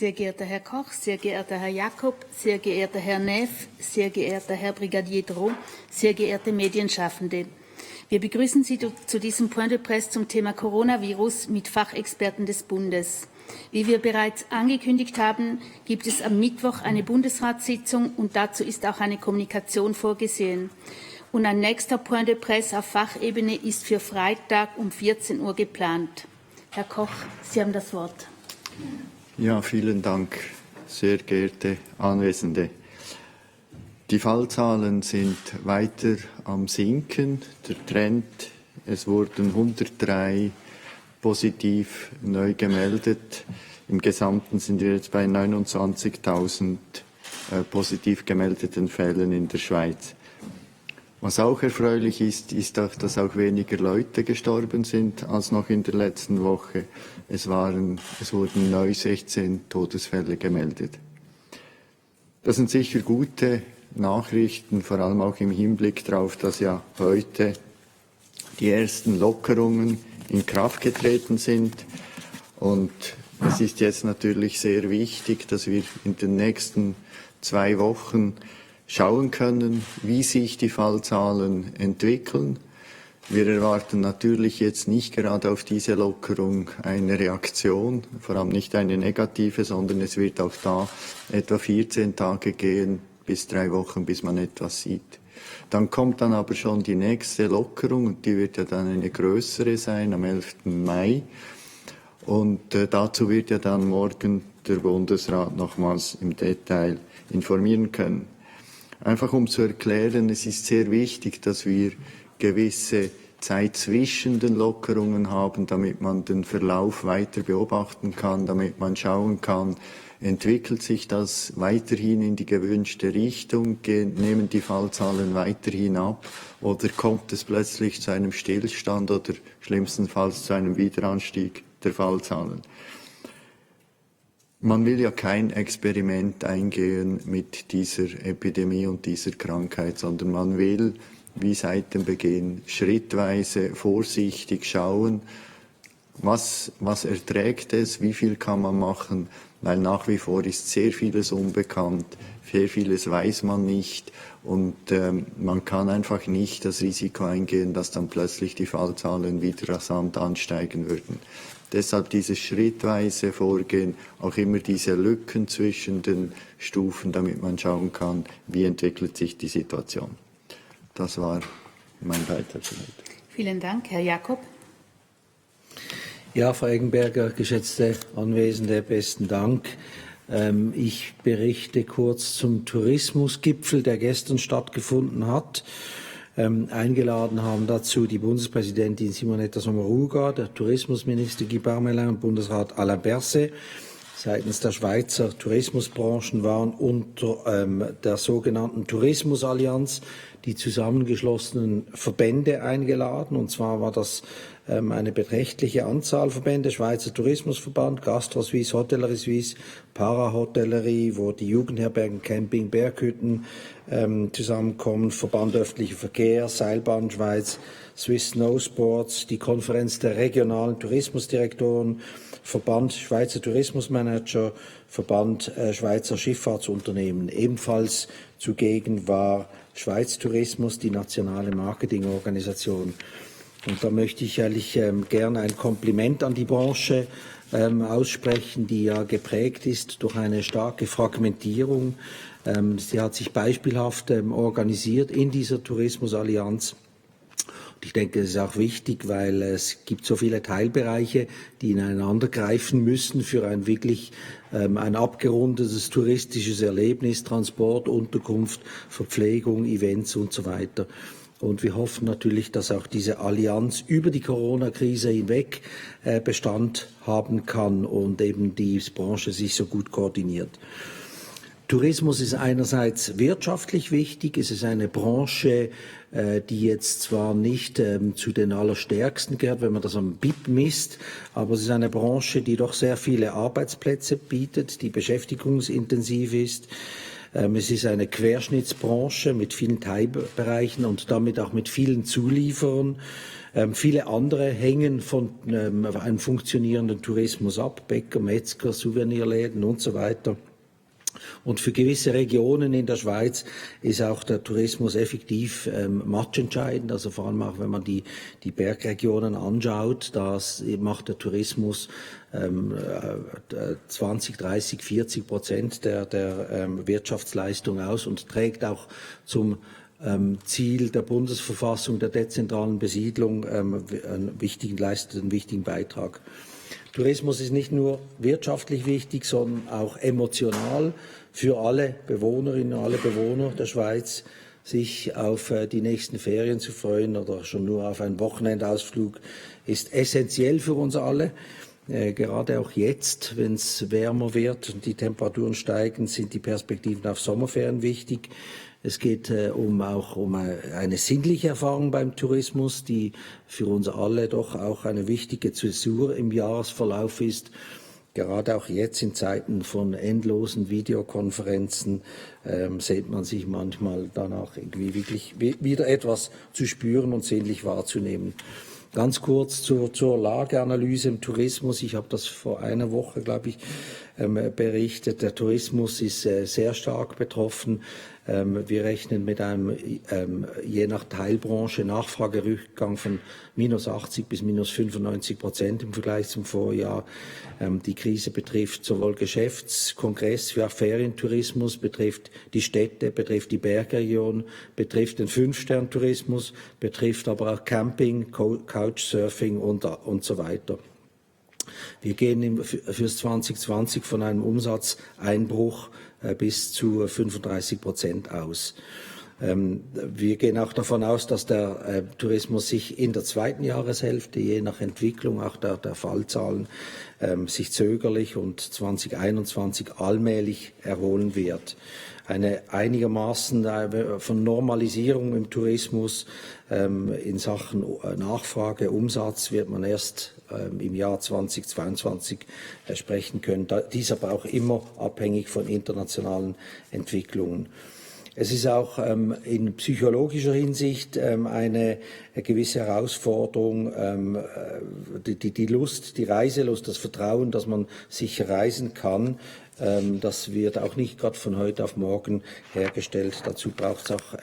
Sehr geehrter Herr Koch, sehr geehrter Herr Jakob, sehr geehrter Herr Neff, sehr geehrter Herr Brigadier Droh, sehr geehrte Medienschaffende. Wir begrüßen Sie zu diesem Point de Presse zum Thema Coronavirus mit Fachexperten des Bundes. Wie wir bereits angekündigt haben, gibt es am Mittwoch eine Bundesratssitzung und dazu ist auch eine Kommunikation vorgesehen. Und ein nächster Point de Presse auf Fachebene ist für Freitag um 14 Uhr geplant. Herr Koch, Sie haben das Wort. Ja, vielen Dank, sehr geehrte Anwesende. Die Fallzahlen sind weiter am Sinken. Der Trend, es wurden 103 positiv neu gemeldet. Im Gesamten sind wir jetzt bei 29.000 positiv gemeldeten Fällen in der Schweiz. Was auch erfreulich ist, dass auch weniger Leute gestorben sind als noch in der letzten Woche. Es wurden neu 16 Todesfälle gemeldet. Das sind sicher gute Nachrichten, vor allem auch im Hinblick darauf, dass ja heute die ersten Lockerungen in Kraft getreten sind. Und es ist jetzt natürlich sehr wichtig, dass wir in den nächsten 2 Wochen schauen können, wie sich die Fallzahlen entwickeln. Wir erwarten natürlich jetzt nicht gerade auf diese Lockerung eine Reaktion, vor allem nicht eine negative, sondern es wird auch da etwa 14 Tage gehen, bis 3 Wochen, bis man etwas sieht. Dann kommt dann aber schon die nächste Lockerung und die wird ja dann eine größere sein, am 11. Mai. Und dazu wird ja dann morgen der Bundesrat nochmals im Detail informieren können. Einfach um zu erklären, es ist sehr wichtig, dass wir gewisse Zeit zwischen den Lockerungen haben, damit man den Verlauf weiter beobachten kann, damit man schauen kann, entwickelt sich das weiterhin in die gewünschte Richtung, nehmen die Fallzahlen weiterhin ab oder kommt es plötzlich zu einem Stillstand oder schlimmstenfalls zu einem Wiederanstieg der Fallzahlen. Man will ja kein Experiment eingehen mit dieser Epidemie und dieser Krankheit, sondern man will, wie seit dem Beginn, schrittweise vorsichtig schauen, was erträgt es, wie viel kann man machen, weil nach wie vor ist sehr vieles unbekannt, sehr vieles weiß man nicht und man kann einfach nicht das Risiko eingehen, dass dann plötzlich die Fallzahlen wieder rasant ansteigen würden. Deshalb dieses schrittweise Vorgehen, auch immer diese Lücken zwischen den Stufen, damit man schauen kann, wie entwickelt sich die Situation. Das war mein Beitrag. Vielen Dank, Herr Jakob. Ja, Frau Eggenberger, geschätzte Anwesende, besten Dank. Ich berichte kurz zum Tourismusgipfel, der gestern stattgefunden hat. Eingeladen haben dazu die Bundespräsidentin Simonetta Sommaruga, der Tourismusminister Guy Parmelin und Bundesrat Alain Berset. Seitens der Schweizer Tourismusbranchen waren unter der sogenannten Tourismusallianz die zusammengeschlossenen Verbände eingeladen. Und zwar war das eine beträchtliche Anzahl Verbände, Schweizer Tourismusverband, Gastro Suisse, Hotellerie Suisse, Parahotellerie, wo die Jugendherbergen, Camping, Berghütten zusammenkommen, Verband Öffentlicher Verkehr, Seilbahn Schweiz, Swiss Snow Sports, die Konferenz der regionalen Tourismusdirektoren, Verband Schweizer Tourismusmanager, Verband Schweizer Schifffahrtsunternehmen. Ebenfalls zugegen war Schweiz Tourismus, die nationale Marketingorganisation. Und da möchte ich eigentlich gerne ein Kompliment an die Branche aussprechen, die ja geprägt ist durch eine starke Fragmentierung. Sie hat sich beispielhaft organisiert in dieser Tourismusallianz. Und ich denke, das ist auch wichtig, weil es gibt so viele Teilbereiche, die ineinander greifen müssen für ein wirklich ein abgerundetes touristisches Erlebnis, Transport, Unterkunft, Verpflegung, Events und so weiter. Und wir hoffen natürlich, dass auch diese Allianz über die Corona-Krise hinweg Bestand haben kann und eben die Branche sich so gut koordiniert. Tourismus ist einerseits wirtschaftlich wichtig. Es ist eine Branche, die jetzt zwar nicht zu den allerstärksten gehört, wenn man das am BIP misst, aber es ist eine Branche, die doch sehr viele Arbeitsplätze bietet, die beschäftigungsintensiv ist. Es ist eine Querschnittsbranche mit vielen Teilbereichen und damit auch mit vielen Zulieferern. Viele andere hängen von einem funktionierenden Tourismus ab, Bäcker, Metzger, Souvenirläden und so weiter. Und für gewisse Regionen in der Schweiz ist auch der Tourismus effektiv matchentscheidend. Also vor allem auch, wenn man die Bergregionen anschaut, das macht der Tourismus 20, 30, 40% der Wirtschaftsleistung aus und trägt auch zum Ziel der Bundesverfassung der dezentralen Besiedlung leistet einen wichtigen Beitrag. Tourismus ist nicht nur wirtschaftlich wichtig, sondern auch emotional für alle Bewohnerinnen und alle Bewohner der Schweiz, sich auf die nächsten Ferien zu freuen oder schon nur auf einen Wochenendausflug, ist essentiell für uns alle. Gerade auch jetzt, wenn es wärmer wird und die Temperaturen steigen, sind die Perspektiven auf Sommerferien wichtig. Es geht auch um eine sinnliche Erfahrung beim Tourismus, die für uns alle doch auch eine wichtige Zäsur im Jahresverlauf ist. Gerade auch jetzt in Zeiten von endlosen Videokonferenzen sehnt man sich manchmal danach irgendwie wirklich wieder etwas zu spüren und sinnlich wahrzunehmen. Ganz kurz zur Lageanalyse im Tourismus. Ich habe das vor einer Woche, glaube ich, berichtet. Der Tourismus ist sehr stark betroffen. Wir rechnen mit einem je nach Teilbranche Nachfragerückgang von -80 bis -95% im Vergleich zum Vorjahr. Die Krise betrifft sowohl Geschäfts-, Kongress- wie auch Ferientourismus, betrifft die Städte, betrifft die Bergregion, betrifft den 5-Stern-Tourismus, betrifft aber auch Camping, Couchsurfing und so weiter. Wir gehen fürs 2020 von einem Umsatzeinbruch bis zu 35% aus. Wir gehen auch davon aus, dass der Tourismus sich in der zweiten Jahreshälfte, je nach Entwicklung auch der Fallzahlen, sich zögerlich und 2021 allmählich erholen wird. Eine einigermaßen von Normalisierung im Tourismus in Sachen Nachfrage, Umsatz wird man erst im Jahr 2022 sprechen können. Dies aber auch immer abhängig von internationalen Entwicklungen. Es ist auch in psychologischer Hinsicht eine gewisse Herausforderung, die Lust, die Reiselust, das Vertrauen, dass man sicher reisen kann. Das wird auch nicht gerade von heute auf morgen hergestellt. Dazu braucht es auch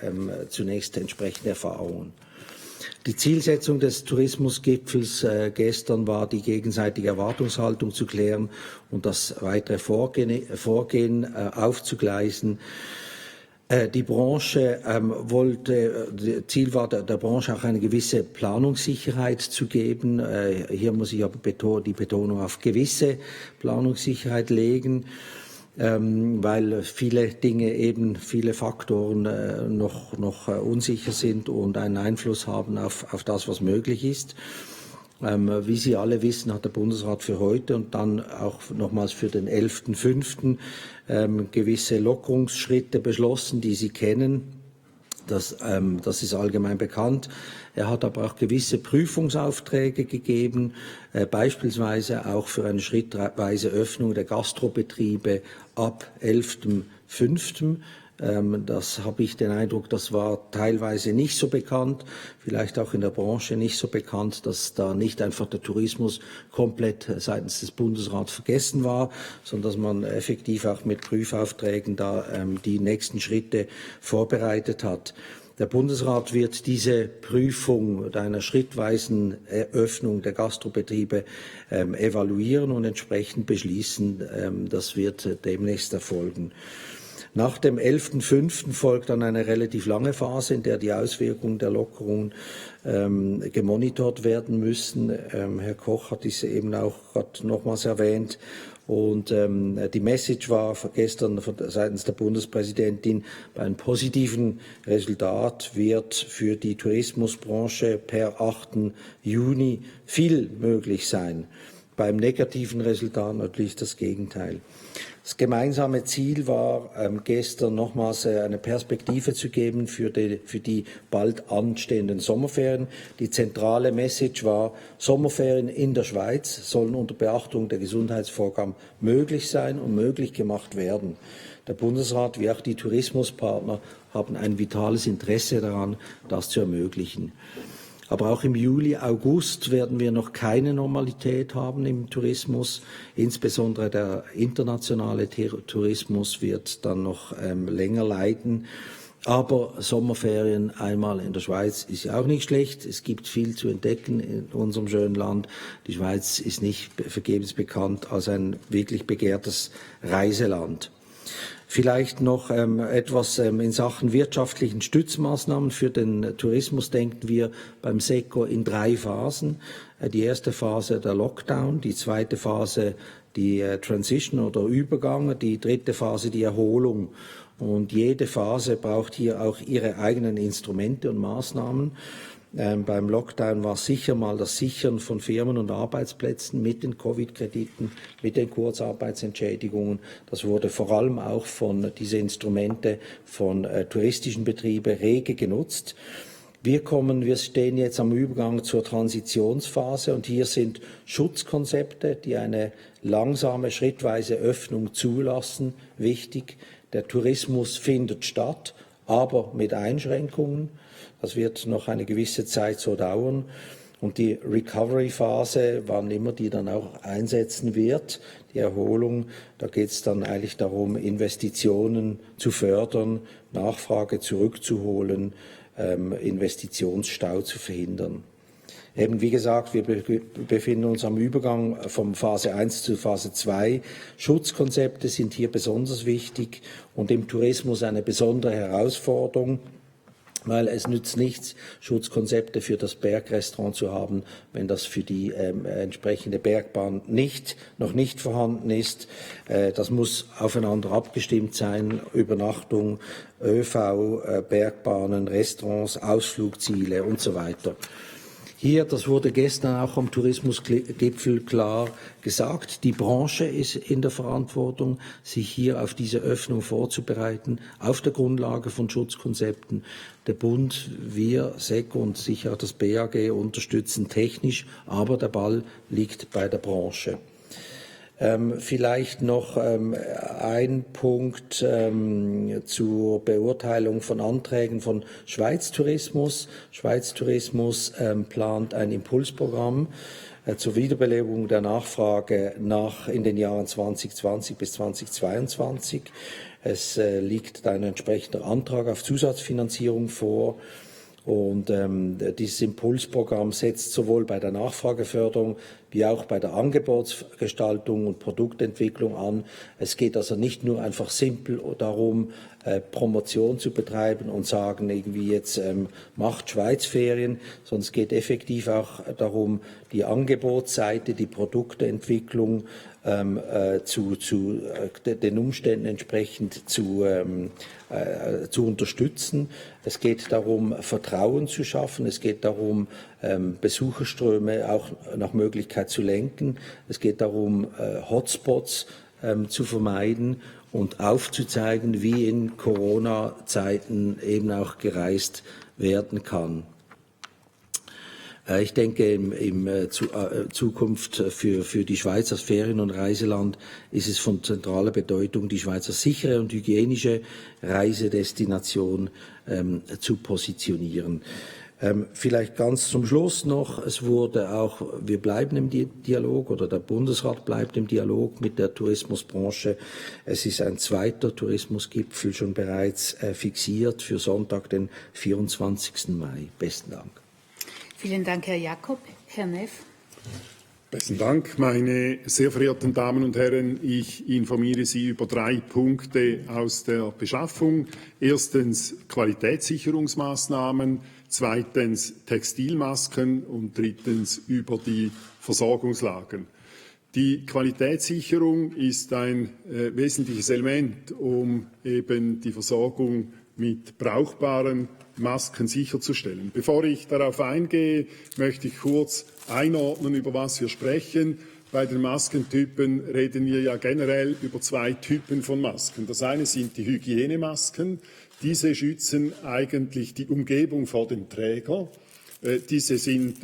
zunächst entsprechende Erfahrungen. Die Zielsetzung des Tourismusgipfels gestern war, die gegenseitige Erwartungshaltung zu klären und das weitere Vorgehen aufzugleisen. Die Branche Ziel war der Branche auch eine gewisse Planungssicherheit zu geben. Hier muss ich aber die Betonung auf gewisse Planungssicherheit legen, weil viele Dinge eben, viele Faktoren noch unsicher sind und einen Einfluss haben auf das, was möglich ist. Wie Sie alle wissen, hat der Bundesrat für heute und dann auch nochmals für den 11.05. Gewisse Lockerungsschritte beschlossen, die Sie kennen. Das ist allgemein bekannt. Er hat aber auch gewisse Prüfungsaufträge gegeben, beispielsweise auch für eine schrittweise Öffnung der Gastrobetriebe ab 11.05. Das habe ich den Eindruck, das war teilweise nicht so bekannt, vielleicht auch in der Branche nicht so bekannt, dass da nicht einfach der Tourismus komplett seitens des Bundesrats vergessen war, sondern dass man effektiv auch mit Prüfaufträgen da die nächsten Schritte vorbereitet hat. Der Bundesrat wird diese Prüfung einer schrittweisen Öffnung der Gastrobetriebe evaluieren und entsprechend beschließen. Das wird demnächst erfolgen. Nach dem 11.05. folgt dann eine relativ lange Phase, in der die Auswirkungen der Lockerungen gemonitort werden müssen. Herr Koch hat dies eben auch gerade nochmals erwähnt. Und die Message war gestern seitens der Bundespräsidentin, bei einem positiven Resultat wird für die Tourismusbranche per 8. Juni viel möglich sein. Beim negativen Resultat natürlich das Gegenteil. Das gemeinsame Ziel war, gestern nochmals eine Perspektive zu geben für die bald anstehenden Sommerferien. Die zentrale Message war, Sommerferien in der Schweiz sollen unter Beachtung der Gesundheitsvorgaben möglich sein und möglich gemacht werden. Der Bundesrat wie auch die Tourismuspartner haben ein vitales Interesse daran, das zu ermöglichen. Aber auch im Juli, August werden wir noch keine Normalität haben im Tourismus. Insbesondere der internationale Tourismus wird dann noch länger leiden. Aber Sommerferien einmal in der Schweiz ist ja auch nicht schlecht. Es gibt viel zu entdecken in unserem schönen Land. Die Schweiz ist nicht vergebens bekannt als ein wirklich begehrtes Reiseland. Vielleicht noch etwas in Sachen wirtschaftlichen Stützmaßnahmen für den Tourismus denken wir beim SECO in 3 Phasen. Die erste Phase der Lockdown, die zweite Phase die Transition oder Übergang, die dritte Phase die Erholung. Und jede Phase braucht hier auch ihre eigenen Instrumente und Maßnahmen. Beim Lockdown war sicher mal das Sichern von Firmen und Arbeitsplätzen mit den Covid-Krediten, mit den Kurzarbeitsentschädigungen. Das wurde vor allem auch von diese Instrumente von touristischen Betrieben rege genutzt. Wir stehen jetzt am Übergang zur Transitionsphase und hier sind Schutzkonzepte, die eine langsame, schrittweise Öffnung zulassen, wichtig. Der Tourismus findet statt, aber mit Einschränkungen. Das wird noch eine gewisse Zeit so dauern. Und die Recovery-Phase, wann immer die dann auch einsetzen wird, die Erholung, da geht es dann eigentlich darum, Investitionen zu fördern, Nachfrage zurückzuholen, Investitionsstau zu verhindern. Eben wie gesagt, wir befinden uns am Übergang von Phase 1 zu Phase 2. Schutzkonzepte sind hier besonders wichtig und im Tourismus eine besondere Herausforderung, weil es nützt nichts, Schutzkonzepte für das Bergrestaurant zu haben, wenn das für die entsprechende Bergbahn noch nicht vorhanden ist. Das muss aufeinander abgestimmt sein, Übernachtung, ÖV, Bergbahnen, Restaurants, Ausflugsziele und so weiter. Hier, das wurde gestern auch am Tourismusgipfel klar gesagt, die Branche ist in der Verantwortung, sich hier auf diese Öffnung vorzubereiten, auf der Grundlage von Schutzkonzepten. Der Bund, wir, SECO und sicher auch das BAG unterstützen technisch, aber der Ball liegt bei der Branche. Vielleicht noch ein Punkt zur Beurteilung von Anträgen von Schweiz Tourismus. Schweiz Tourismus plant ein Impulsprogramm zur Wiederbelebung der Nachfrage in den Jahren 2020 bis 2022. Es liegt ein entsprechender Antrag auf Zusatzfinanzierung vor. Und dieses Impulsprogramm setzt sowohl bei der Nachfrageförderung wie auch bei der Angebotsgestaltung und Produktentwicklung an. Es geht also nicht nur einfach simpel darum, Promotion zu betreiben und sagen, irgendwie jetzt macht Schweiz Ferien, sondern es geht effektiv auch darum, die Angebotsseite, die Produktentwicklung den Umständen entsprechend zu unterstützen. Es geht darum, Vertrauen zu schaffen. Es geht darum, Besucherströme auch nach Möglichkeit zu lenken. Es geht darum, Hotspots zu vermeiden und aufzuzeigen, wie in Corona-Zeiten eben auch gereist werden kann. Ich denke, in Zukunft für die Schweiz als Ferien- und Reiseland ist es von zentraler Bedeutung, die Schweiz als sichere und hygienische Reisedestination zu positionieren. Vielleicht ganz zum Schluss noch, wir bleiben im Dialog oder der Bundesrat bleibt im Dialog mit der Tourismusbranche. Es ist ein zweiter Tourismusgipfel schon bereits fixiert für Sonntag, den 24. Mai. Besten Dank. Vielen Dank, Herr Jakob. Herr Neff. Besten Dank, meine sehr verehrten Damen und Herren. Ich informiere Sie über 3 Punkte aus der Beschaffung. Erstens Qualitätssicherungsmaßnahmen, zweitens Textilmasken und drittens über die Versorgungslagen. Die Qualitätssicherung ist ein wesentliches Element, um eben die Versorgung mit brauchbaren Masken sicherzustellen. Bevor ich darauf eingehe, möchte ich kurz einordnen, über was wir sprechen. bei den Maskentypen reden wir ja generell über zwei Typen von Masken. Das eine sind die Hygienemasken. Diese schützen eigentlich die Umgebung vor dem Träger. Diese sind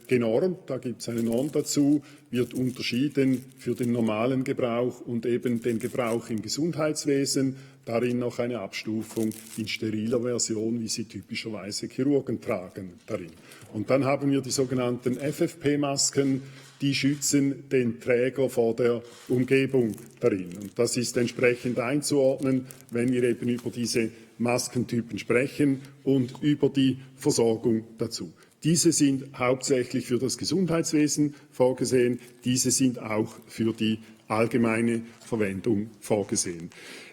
genormt, da gibt es eine Norm dazu, wird unterschieden für den normalen Gebrauch und eben den Gebrauch im Gesundheitswesen. Darin noch eine Abstufung in steriler Version, wie sie typischerweise Chirurgen tragen darin. Und dann haben wir die sogenannten FFP-Masken, die schützen den Träger vor der Umgebung darin. Und das ist entsprechend einzuordnen, wenn wir eben über diese Maskentypen sprechen und über die Versorgung dazu. Diese sind hauptsächlich für das Gesundheitswesen vorgesehen, diese sind auch für die allgemeine Verwendung vorgesehen.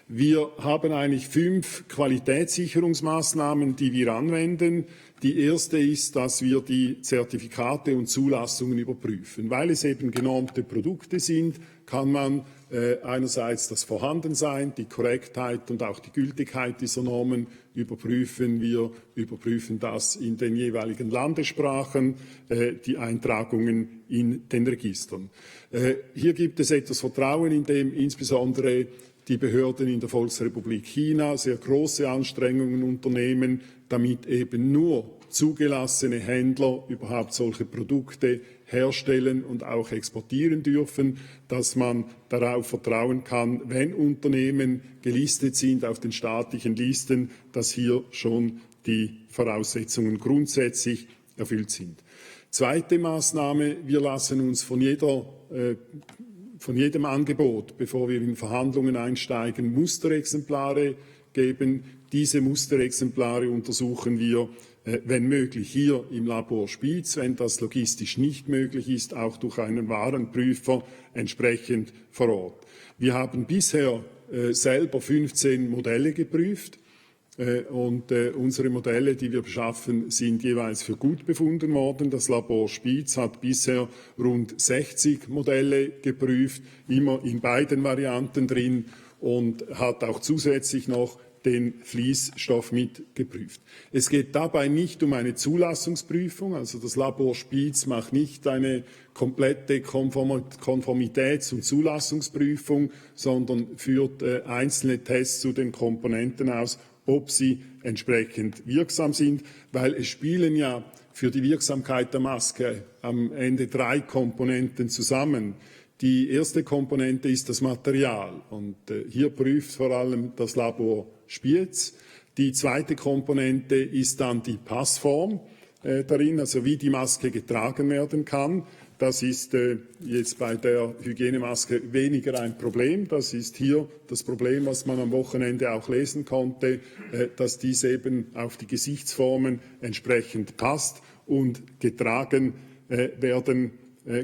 Wir haben eigentlich 5 Qualitätssicherungsmaßnahmen, die wir anwenden. Die erste ist, dass wir die Zertifikate und Zulassungen überprüfen. Weil es eben genormte Produkte sind, kann man einerseits das Vorhandensein, die Korrektheit und auch die Gültigkeit dieser Normen überprüfen. Wir überprüfen das in den jeweiligen Landessprachen, die Eintragungen in den Registern. Hier gibt es etwas Vertrauen, indem insbesondere die Behörden in der Volksrepublik China sehr große Anstrengungen unternehmen, damit eben nur zugelassene Händler überhaupt solche Produkte herstellen und auch exportieren dürfen, dass man darauf vertrauen kann, wenn Unternehmen gelistet sind auf den staatlichen Listen, dass hier schon die Voraussetzungen grundsätzlich erfüllt sind. Zweite Maßnahme, wir lassen uns von jedem Angebot, bevor wir in Verhandlungen einsteigen, Musterexemplare geben. Diese Musterexemplare untersuchen wir, wenn möglich, hier im Labor Spiez, wenn das logistisch nicht möglich ist, auch durch einen Warenprüfer entsprechend vor Ort. Wir haben bisher selber 15 Modelle geprüft. Und unsere Modelle, die wir beschaffen, sind jeweils für gut befunden worden. Das Labor Spiez hat bisher rund 60 Modelle geprüft, immer in beiden Varianten drin und hat auch zusätzlich noch den Fließstoff mit geprüft. Es geht dabei nicht um eine Zulassungsprüfung, also das Labor Spiez macht nicht eine komplette Konformitäts- und Zulassungsprüfung, sondern führt einzelne Tests zu den Komponenten aus, ob sie entsprechend wirksam sind, weil es spielen ja für die Wirksamkeit der Maske am Ende 3 Komponenten zusammen. Die erste Komponente ist das Material und hier prüft vor allem das Labor Spiez. Die zweite Komponente ist dann die Passform darin, also wie die Maske getragen werden kann. Das ist jetzt bei der Hygienemaske weniger ein Problem. Das ist hier das Problem, was man am Wochenende auch lesen konnte, dass dies eben auf die Gesichtsformen entsprechend passt und getragen werden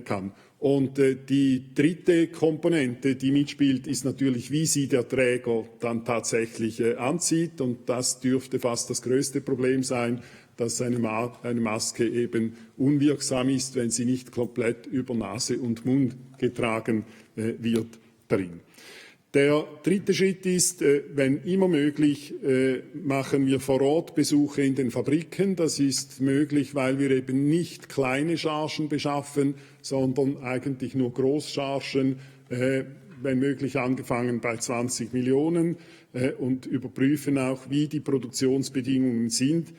kann. Und die dritte Komponente, die mitspielt, ist natürlich, wie sie der Träger dann tatsächlich anzieht. Und das dürfte fast das größte Problem sein, dass eine Maske eben unwirksam ist, wenn sie nicht komplett über Nase und Mund getragen wird darin. Der dritte Schritt ist, wenn immer möglich, machen wir vor Ort Besuche in den Fabriken. Das ist möglich, weil wir eben nicht kleine Chargen beschaffen, sondern eigentlich nur Großchargen, wenn möglich angefangen bei 20 Millionen und überprüfen auch, wie die Produktionsbedingungen sind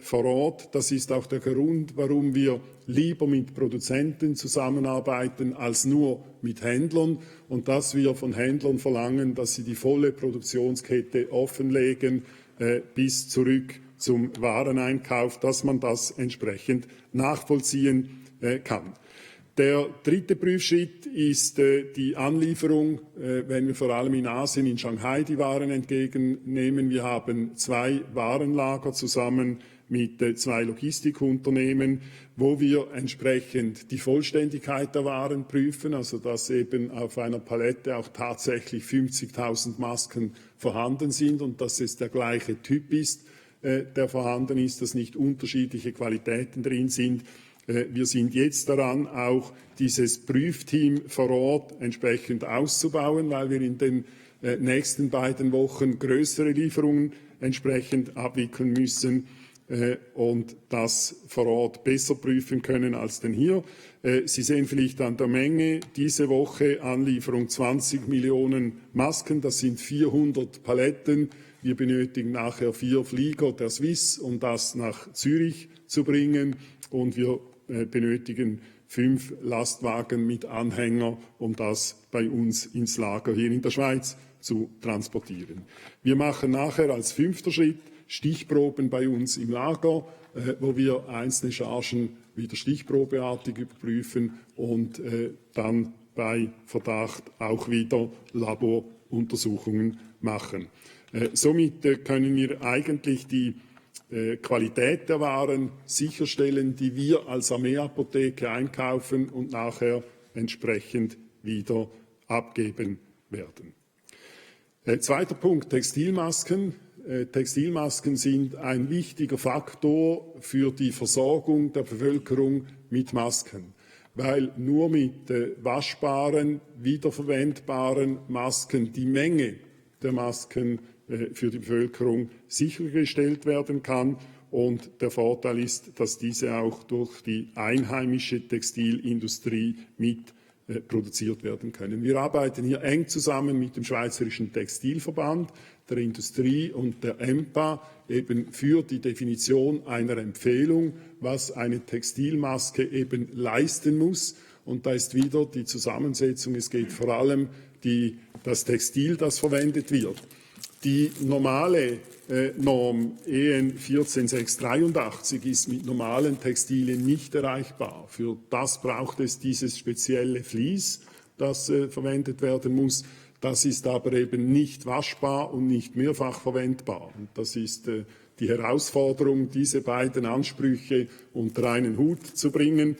vor Ort. Das ist auch der Grund, warum wir lieber mit Produzenten zusammenarbeiten als nur mit Händlern und dass wir von Händlern verlangen, dass sie die volle Produktionskette offenlegen bis zurück zum Wareneinkauf, dass man das entsprechend nachvollziehen kann. Der dritte Prüfschritt ist die Anlieferung, wenn wir vor allem in Asien, in Shanghai die Waren entgegennehmen. Wir haben 2 Warenlager zusammen mit 2 Logistikunternehmen, wo wir entsprechend die Vollständigkeit der Waren prüfen, also dass eben auf einer Palette auch tatsächlich 50.000 Masken vorhanden sind und dass es der gleiche Typ ist, der vorhanden ist, dass nicht unterschiedliche Qualitäten drin sind. Wir sind jetzt daran, auch dieses Prüfteam vor Ort entsprechend auszubauen, weil wir in den nächsten beiden Wochen größere Lieferungen entsprechend abwickeln müssen. und das vor Ort besser prüfen können als denn hier. Sie sehen vielleicht an der Menge, diese Woche Anlieferung 20 Millionen Masken, das sind 400 Paletten. Wir benötigen nachher 4 Flieger der Swiss, um das nach Zürich zu bringen, und wir benötigen 5 Lastwagen mit Anhänger, um das bei uns ins Lager hier in der Schweiz zu transportieren. Wir machen nachher als 5. Schritt Stichproben bei uns im Lager, wo wir einzelne Chargen wieder stichprobeartig überprüfen und dann bei Verdacht auch wieder Laboruntersuchungen machen. Somit können wir eigentlich die Qualität der Waren sicherstellen, die wir als Armeeapotheke einkaufen und nachher entsprechend wieder abgeben werden. Zweiter Punkt, Textilmasken. Textilmasken sind ein wichtiger Faktor für die Versorgung der Bevölkerung mit Masken, weil nur mit waschbaren, wiederverwendbaren Masken die Menge der Masken für die Bevölkerung sichergestellt werden kann. Und der Vorteil ist, dass diese auch durch die einheimische Textilindustrie mit produziert werden können. Wir arbeiten hier eng zusammen mit dem Schweizerischen Textilverband, der Industrie und der EMPA eben für die Definition einer Empfehlung, was eine Textilmaske eben leisten muss. Und da ist wieder die Zusammensetzung. Es geht vor allem das Textil, das verwendet wird. Die normale Norm EN 14683 ist mit normalen Textilien nicht erreichbar. Für das braucht es dieses spezielle Vlies, das verwendet werden muss. Das ist aber eben nicht waschbar und nicht mehrfach verwendbar. Und das ist die Herausforderung, diese beiden Ansprüche unter einen Hut zu bringen.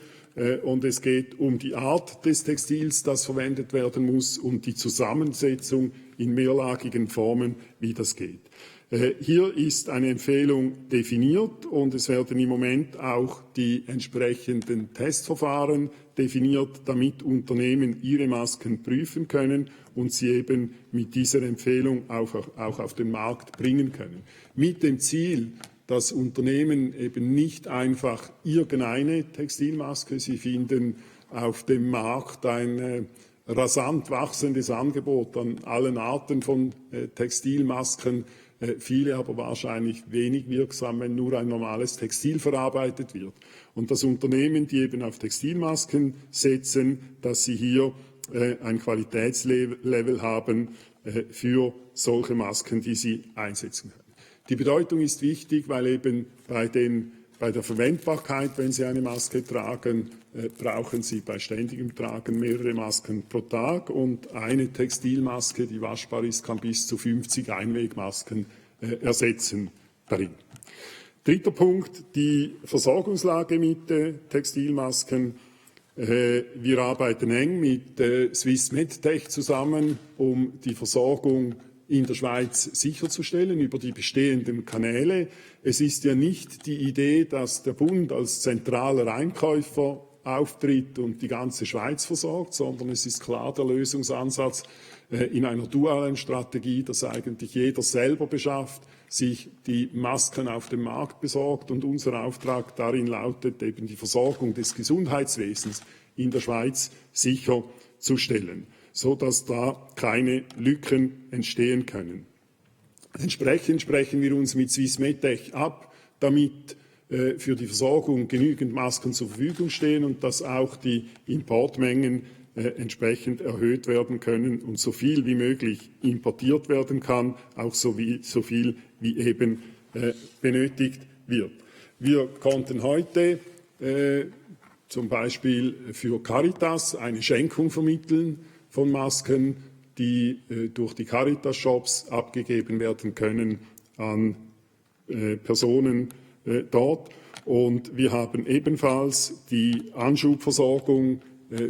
Und es geht um die Art des Textils, das verwendet werden muss, und die Zusammensetzung in mehrlagigen Formen, wie das geht. Hier ist eine Empfehlung definiert und es werden im Moment auch die entsprechenden Testverfahren definiert, damit Unternehmen ihre Masken prüfen können und sie eben mit dieser Empfehlung auch auf den Markt bringen können. Mit dem Ziel, dass Unternehmen eben nicht einfach irgendeine Textilmaske, sie finden auf dem Markt ein rasant wachsendes Angebot an allen Arten von Textilmasken, viele aber wahrscheinlich wenig wirksam, wenn nur ein normales Textil verarbeitet wird. Und dass Unternehmen, die eben auf Textilmasken setzen, dass sie hier ein Qualitätslevel haben für solche Masken, die sie einsetzen können. Die Bedeutung ist wichtig, weil eben bei der Verwendbarkeit, wenn Sie eine Maske tragen, brauchen Sie bei ständigem Tragen mehrere Masken pro Tag, und eine Textilmaske, die waschbar ist, kann bis zu 50 Einwegmasken ersetzen darin. Dritter Punkt, die Versorgungslage mit Textilmasken. Wir arbeiten eng mit Swiss Medtech zusammen, um die Versorgung in der Schweiz sicherzustellen über die bestehenden Kanäle. Es ist ja nicht die Idee, dass der Bund als zentraler Einkäufer auftritt und die ganze Schweiz versorgt, sondern es ist klar der Lösungsansatz in einer dualen Strategie, dass eigentlich jeder selber beschafft, sich die Masken auf dem Markt besorgt, und unser Auftrag darin lautet, eben die Versorgung des Gesundheitswesens in der Schweiz sicherzustellen, so dass da keine Lücken entstehen können. Entsprechend sprechen wir uns mit Swiss Medtech ab, damit für die Versorgung genügend Masken zur Verfügung stehen und dass auch die Importmengen entsprechend erhöht werden können und so viel wie möglich importiert werden kann, auch so viel wie eben benötigt wird. Wir konnten heute zum Beispiel für Caritas eine Schenkung vermitteln von Masken, die durch die Caritas-Shops abgegeben werden können an Personen dort. Und wir haben ebenfalls die Anschubversorgung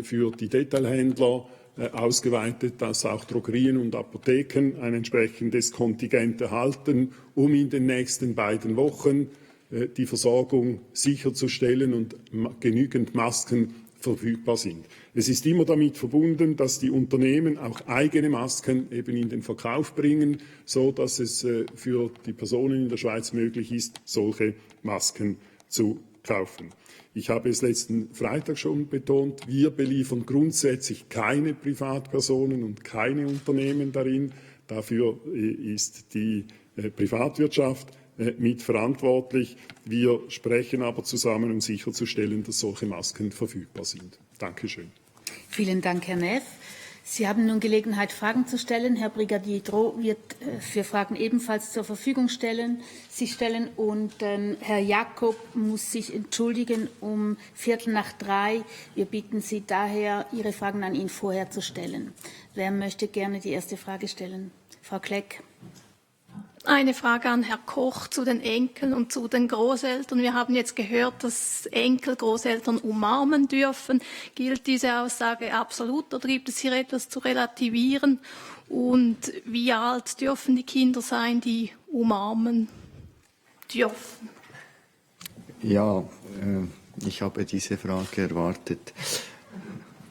für die Detailhändler ausgeweitet, dass auch Drogerien und Apotheken ein entsprechendes Kontingent erhalten, um in den nächsten beiden Wochen die Versorgung sicherzustellen und genügend Masken verfügbar sind. Es ist immer damit verbunden, dass die Unternehmen auch eigene Masken eben in den Verkauf bringen, so dass es für die Personen in der Schweiz möglich ist, solche Masken zu kaufen. Ich habe es letzten Freitag schon betont, wir beliefern grundsätzlich keine Privatpersonen und keine Unternehmen darin. Dafür ist die Privatwirtschaft mitverantwortlich. Wir sprechen aber zusammen, um sicherzustellen, dass solche Masken verfügbar sind. Dankeschön. Vielen Dank, Herr Neff. Sie haben nun Gelegenheit, Fragen zu stellen. Herr Brigadier Droh wird für Fragen ebenfalls zur Verfügung stellen. Und Herr Jakob muss sich entschuldigen um 2:45. Wir bitten Sie daher, Ihre Fragen an ihn vorher zu stellen. Wer möchte gerne die erste Frage stellen? Frau Kleck. Eine Frage an Herrn Koch zu den Enkeln und zu den Großeltern. Wir haben jetzt gehört, dass Enkel Großeltern umarmen dürfen. Gilt diese Aussage absolut oder gibt es hier etwas zu relativieren? Und wie alt dürfen die Kinder sein, die umarmen dürfen? Ja, ich habe diese Frage erwartet.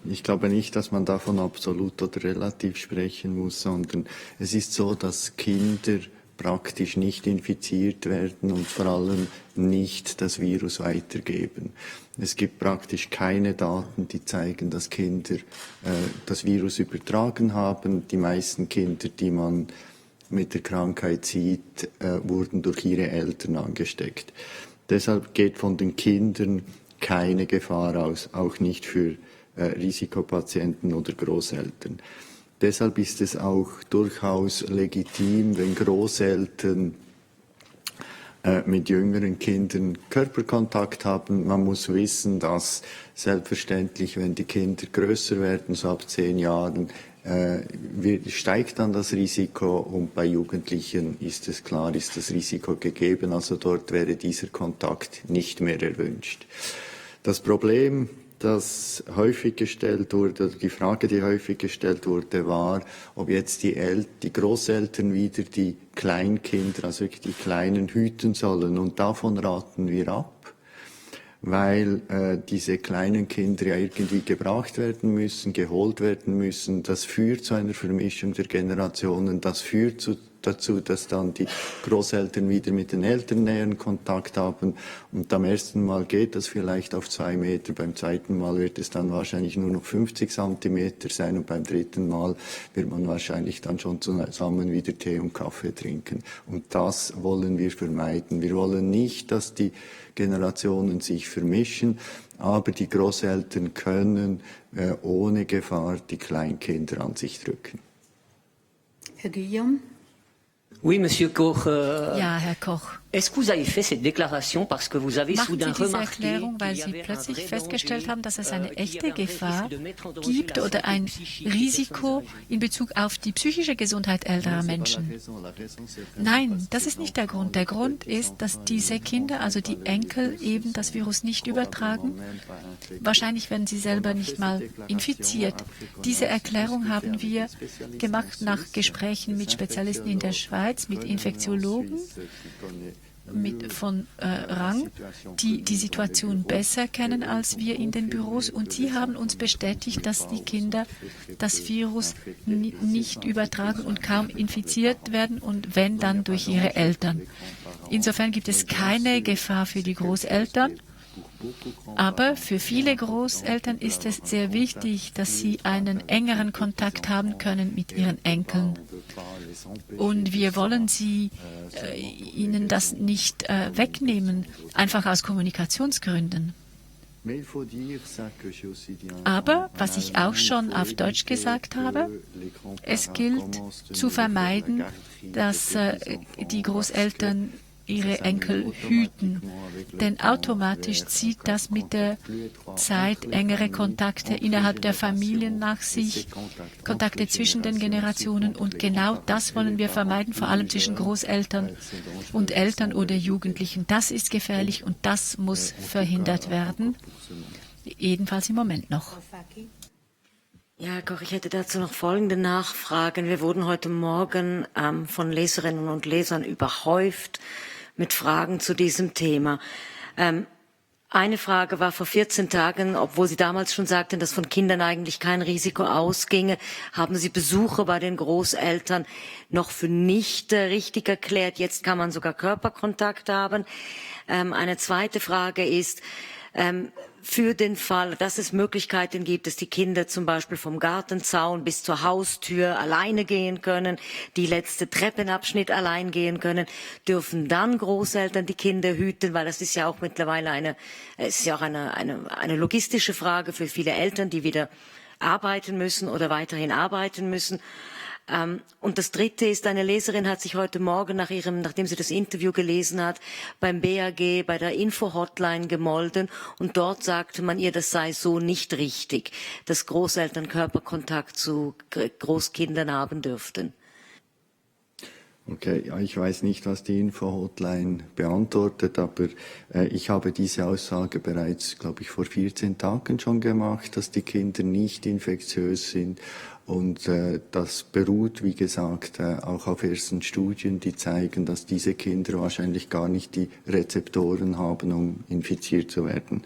Ich glaube nicht, dass man davon absolut oder relativ sprechen muss, sondern es ist so, dass Kinder praktisch nicht infiziert werden und vor allem nicht das Virus weitergeben. Es gibt praktisch keine Daten, die zeigen, dass Kinder das Virus übertragen haben. Die meisten Kinder, die man mit der Krankheit sieht, wurden durch ihre Eltern angesteckt. Deshalb geht von den Kindern keine Gefahr aus, auch nicht für Risikopatienten oder Großeltern. Deshalb ist es auch durchaus legitim, wenn Großeltern mit jüngeren Kindern Körperkontakt haben. Man muss wissen, dass selbstverständlich, wenn die Kinder größer werden, so ab 10 Jahren, steigt dann das Risiko und bei Jugendlichen ist es klar, ist das Risiko gegeben. Also dort wäre dieser Kontakt nicht mehr erwünscht. Das Problem, das häufig gestellt wurde, oder die Frage, die häufig gestellt wurde, war, ob jetzt die Großeltern wieder die Kleinkinder, also wirklich die Kleinen, hüten sollen. Und davon raten wir ab, weil diese kleinen Kinder ja irgendwie gebracht werden müssen, geholt werden müssen. Das führt zu einer Vermischung der Generationen, das führt dazu, dass dann die Großeltern wieder mit den Eltern näheren Kontakt haben. Und am ersten Mal geht das vielleicht auf 2 Meter, beim zweiten Mal wird es dann wahrscheinlich nur noch 50 Zentimeter sein und beim dritten Mal wird man wahrscheinlich dann schon zusammen wieder Tee und Kaffee trinken. Und das wollen wir vermeiden. Wir wollen nicht, dass die Generationen sich vermischen, aber die Großeltern können ohne Gefahr die Kleinkinder an sich drücken. Herr Guillaume. Oui, Monsieur Koch. Ja, Herr Koch. Est-ce que vous avez fait cette déclaration parce que vous avez soudain Machen Sie diese remarqué Erklärung, weil Sie plötzlich festgestellt haben, dass es eine echte Gefahr gibt oder ein Risiko in Bezug auf die psychische Gesundheit älterer Menschen? Nein, das ist nicht der Grund. Der Grund ist, dass diese Kinder, also die Enkel, eben das Virus nicht übertragen. Wahrscheinlich werden sie selber nicht mal infiziert. Diese Erklärung haben wir gemacht nach Gesprächen mit Spezialisten in der Schweiz, mit Infektiologen, von Rang, die die Situation besser kennen als wir in den Büros. Und sie haben uns bestätigt, dass die Kinder das Virus nicht übertragen und kaum infiziert werden und wenn, dann durch ihre Eltern. Insofern gibt es keine Gefahr für die Großeltern. Aber für viele Großeltern ist es sehr wichtig, dass sie einen engeren Kontakt haben können mit ihren Enkeln. Und wir wollen ihnen das nicht wegnehmen, einfach aus Kommunikationsgründen. Aber, was ich auch schon auf Deutsch gesagt habe, es gilt zu vermeiden, dass die Großeltern ihre Enkel hüten. Denn automatisch zieht das mit der Zeit engere Kontakte innerhalb der Familien nach sich, Kontakte zwischen den Generationen. Und genau das wollen wir vermeiden, vor allem zwischen Großeltern und Eltern oder Jugendlichen. Das ist gefährlich und das muss verhindert werden, jedenfalls im Moment noch. Ja, Herr Koch, ich hätte dazu noch folgende Nachfragen. Wir wurden heute Morgen von Leserinnen und Lesern überhäuft mit Fragen zu diesem Thema. Eine Frage war vor 14 Tagen, obwohl Sie damals schon sagten, dass von Kindern eigentlich kein Risiko ausginge, haben Sie Besuche bei den Großeltern noch für nicht richtig erklärt. Jetzt kann man sogar Körperkontakt haben. Eine zweite Frage ist, für den Fall, dass es Möglichkeiten gibt, dass die Kinder zum Beispiel vom Gartenzaun bis zur Haustür alleine gehen können, die letzte Treppenabschnitt allein gehen können, dürfen dann Großeltern die Kinder hüten, weil das ist ja auch mittlerweile eine logistische Frage für viele Eltern, die wieder arbeiten müssen oder weiterhin arbeiten müssen. Und das Dritte ist, eine Leserin hat sich heute Morgen, nachdem sie das Interview gelesen hat, beim BAG, bei der Info-Hotline gemolden. Und dort sagte man ihr, das sei so nicht richtig, dass Großeltern Körperkontakt zu Großkindern haben dürften. Okay, ja, ich weiß nicht, was die Info-Hotline beantwortet, aber ich habe diese Aussage bereits, glaube ich, vor 14 Tagen schon gemacht, dass die Kinder nicht infektiös sind. Und das beruht, wie gesagt, auch auf ersten Studien, die zeigen, dass diese Kinder wahrscheinlich gar nicht die Rezeptoren haben, um infiziert zu werden.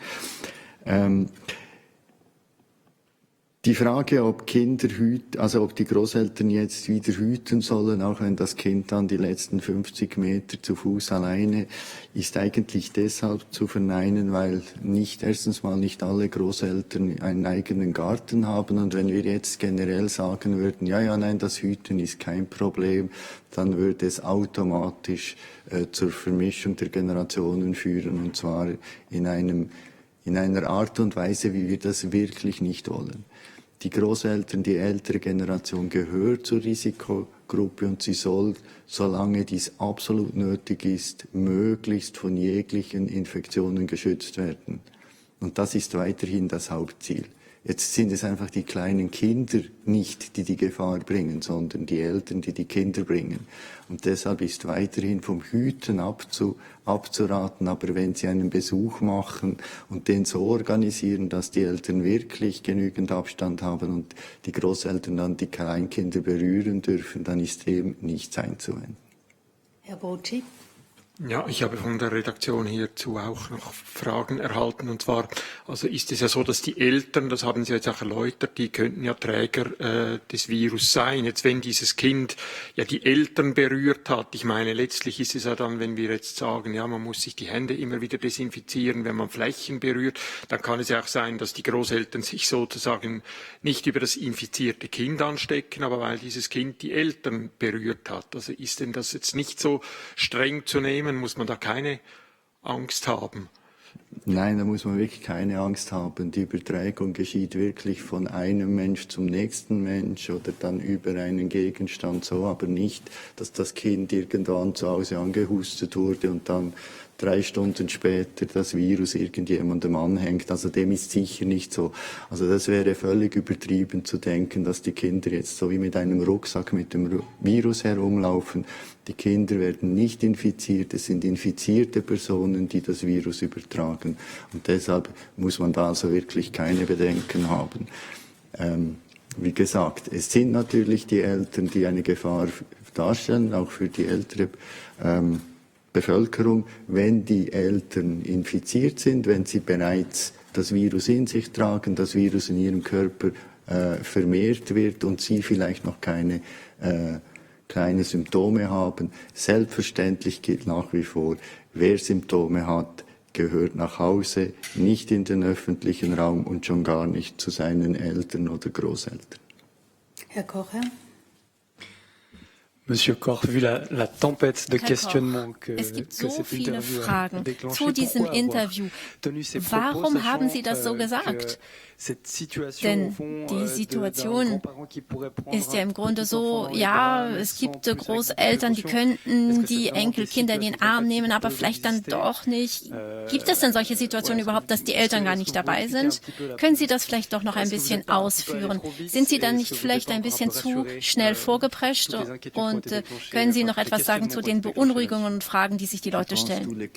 Die Frage, ob ob die Großeltern jetzt wieder hüten sollen, auch wenn das Kind dann die letzten 50 Meter zu Fuß alleine, ist eigentlich deshalb zu verneinen, weil erstens mal nicht alle Großeltern einen eigenen Garten haben. Und wenn wir jetzt generell sagen würden, nein, das Hüten ist kein Problem, dann würde es automatisch zur Vermischung der Generationen führen, und zwar in einer Art und Weise, wie wir das wirklich nicht wollen. Die Großeltern, die ältere Generation gehört zur Risikogruppe und sie soll, solange dies absolut nötig ist, möglichst von jeglichen Infektionen geschützt werden. Und das ist weiterhin das Hauptziel. Jetzt sind es einfach die kleinen Kinder nicht, die Gefahr bringen, sondern die Eltern, die Kinder bringen. Und deshalb ist weiterhin vom Hüten abzuraten. Aber wenn Sie einen Besuch machen und den so organisieren, dass die Eltern wirklich genügend Abstand haben und die Großeltern dann die Kleinkinder berühren dürfen, dann ist dem nichts einzuwenden. Herr Bocci. Ja, ich habe von der Redaktion hierzu auch noch Fragen erhalten. Und zwar, also ist es ja so, dass die Eltern, das haben Sie jetzt auch erläutert, die könnten ja Träger des Virus sein. Jetzt, wenn dieses Kind ja die Eltern berührt hat, ich meine, letztlich ist es ja dann, wenn wir jetzt sagen, ja, man muss sich die Hände immer wieder desinfizieren, wenn man Flächen berührt, dann kann es ja auch sein, dass die Großeltern sich sozusagen nicht über das infizierte Kind anstecken, aber weil dieses Kind die Eltern berührt hat. Also ist denn das jetzt nicht so streng zu nehmen? Muss man da keine Angst haben? Nein, da muss man wirklich keine Angst haben. Die Übertragung geschieht wirklich von einem Mensch zum nächsten Mensch oder dann über einen Gegenstand so, aber nicht, dass das Kind irgendwann zu Hause angehustet wurde und dann 3 Stunden später das Virus irgendjemandem anhängt. Also dem ist sicher nicht so. Also das wäre völlig übertrieben zu denken, dass die Kinder jetzt so wie mit einem Rucksack mit dem Virus herumlaufen. Die Kinder werden nicht infiziert. Es sind infizierte Personen, die das Virus übertragen. Und deshalb muss man da also wirklich keine Bedenken haben. Wie gesagt, es sind natürlich die Eltern, die eine Gefahr darstellen, auch für die ältere Bevölkerung, wenn die Eltern infiziert sind, wenn sie bereits das Virus in sich tragen, das Virus in ihrem Körper vermehrt wird und sie vielleicht noch keine Symptome haben. Selbstverständlich gilt nach wie vor, wer Symptome hat, gehört nach Hause, nicht in den öffentlichen Raum und schon gar nicht zu seinen Eltern oder Großeltern. Herr Kocher. Monsieur Koch, vu la tempête de questionnement que es gibt so viele Interview Fragen zu diesem Interview. Warum haben Sie das so gesagt? Denn die Situation ist ja im Grunde so, ja, es gibt Großeltern, die könnten die Enkelkinder in den Arm nehmen, aber vielleicht dann doch nicht. Gibt es denn solche Situationen überhaupt, dass die Eltern gar nicht dabei sind? Können Sie das vielleicht doch noch ein bisschen ausführen? Sind Sie dann nicht vielleicht ein bisschen zu schnell vorgeprescht Und können Sie noch etwas sagen zu den Beunruhigungen und Fragen, die sich die Leute stellen?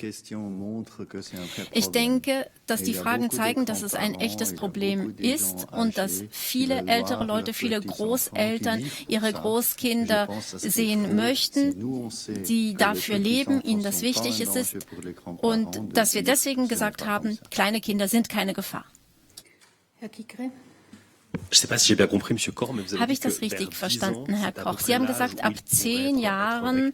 Ich denke, dass die Fragen zeigen, dass es ein echtes Problem ist und dass viele ältere Leute, viele Großeltern ihre Großkinder sehen möchten, die dafür leben, ihnen das wichtig ist und dass wir deswegen gesagt haben, kleine Kinder sind keine Gefahr. Herr Kikre. Habe ich das richtig verstanden, Herr Koch? Sie haben gesagt, ab 10 Jahren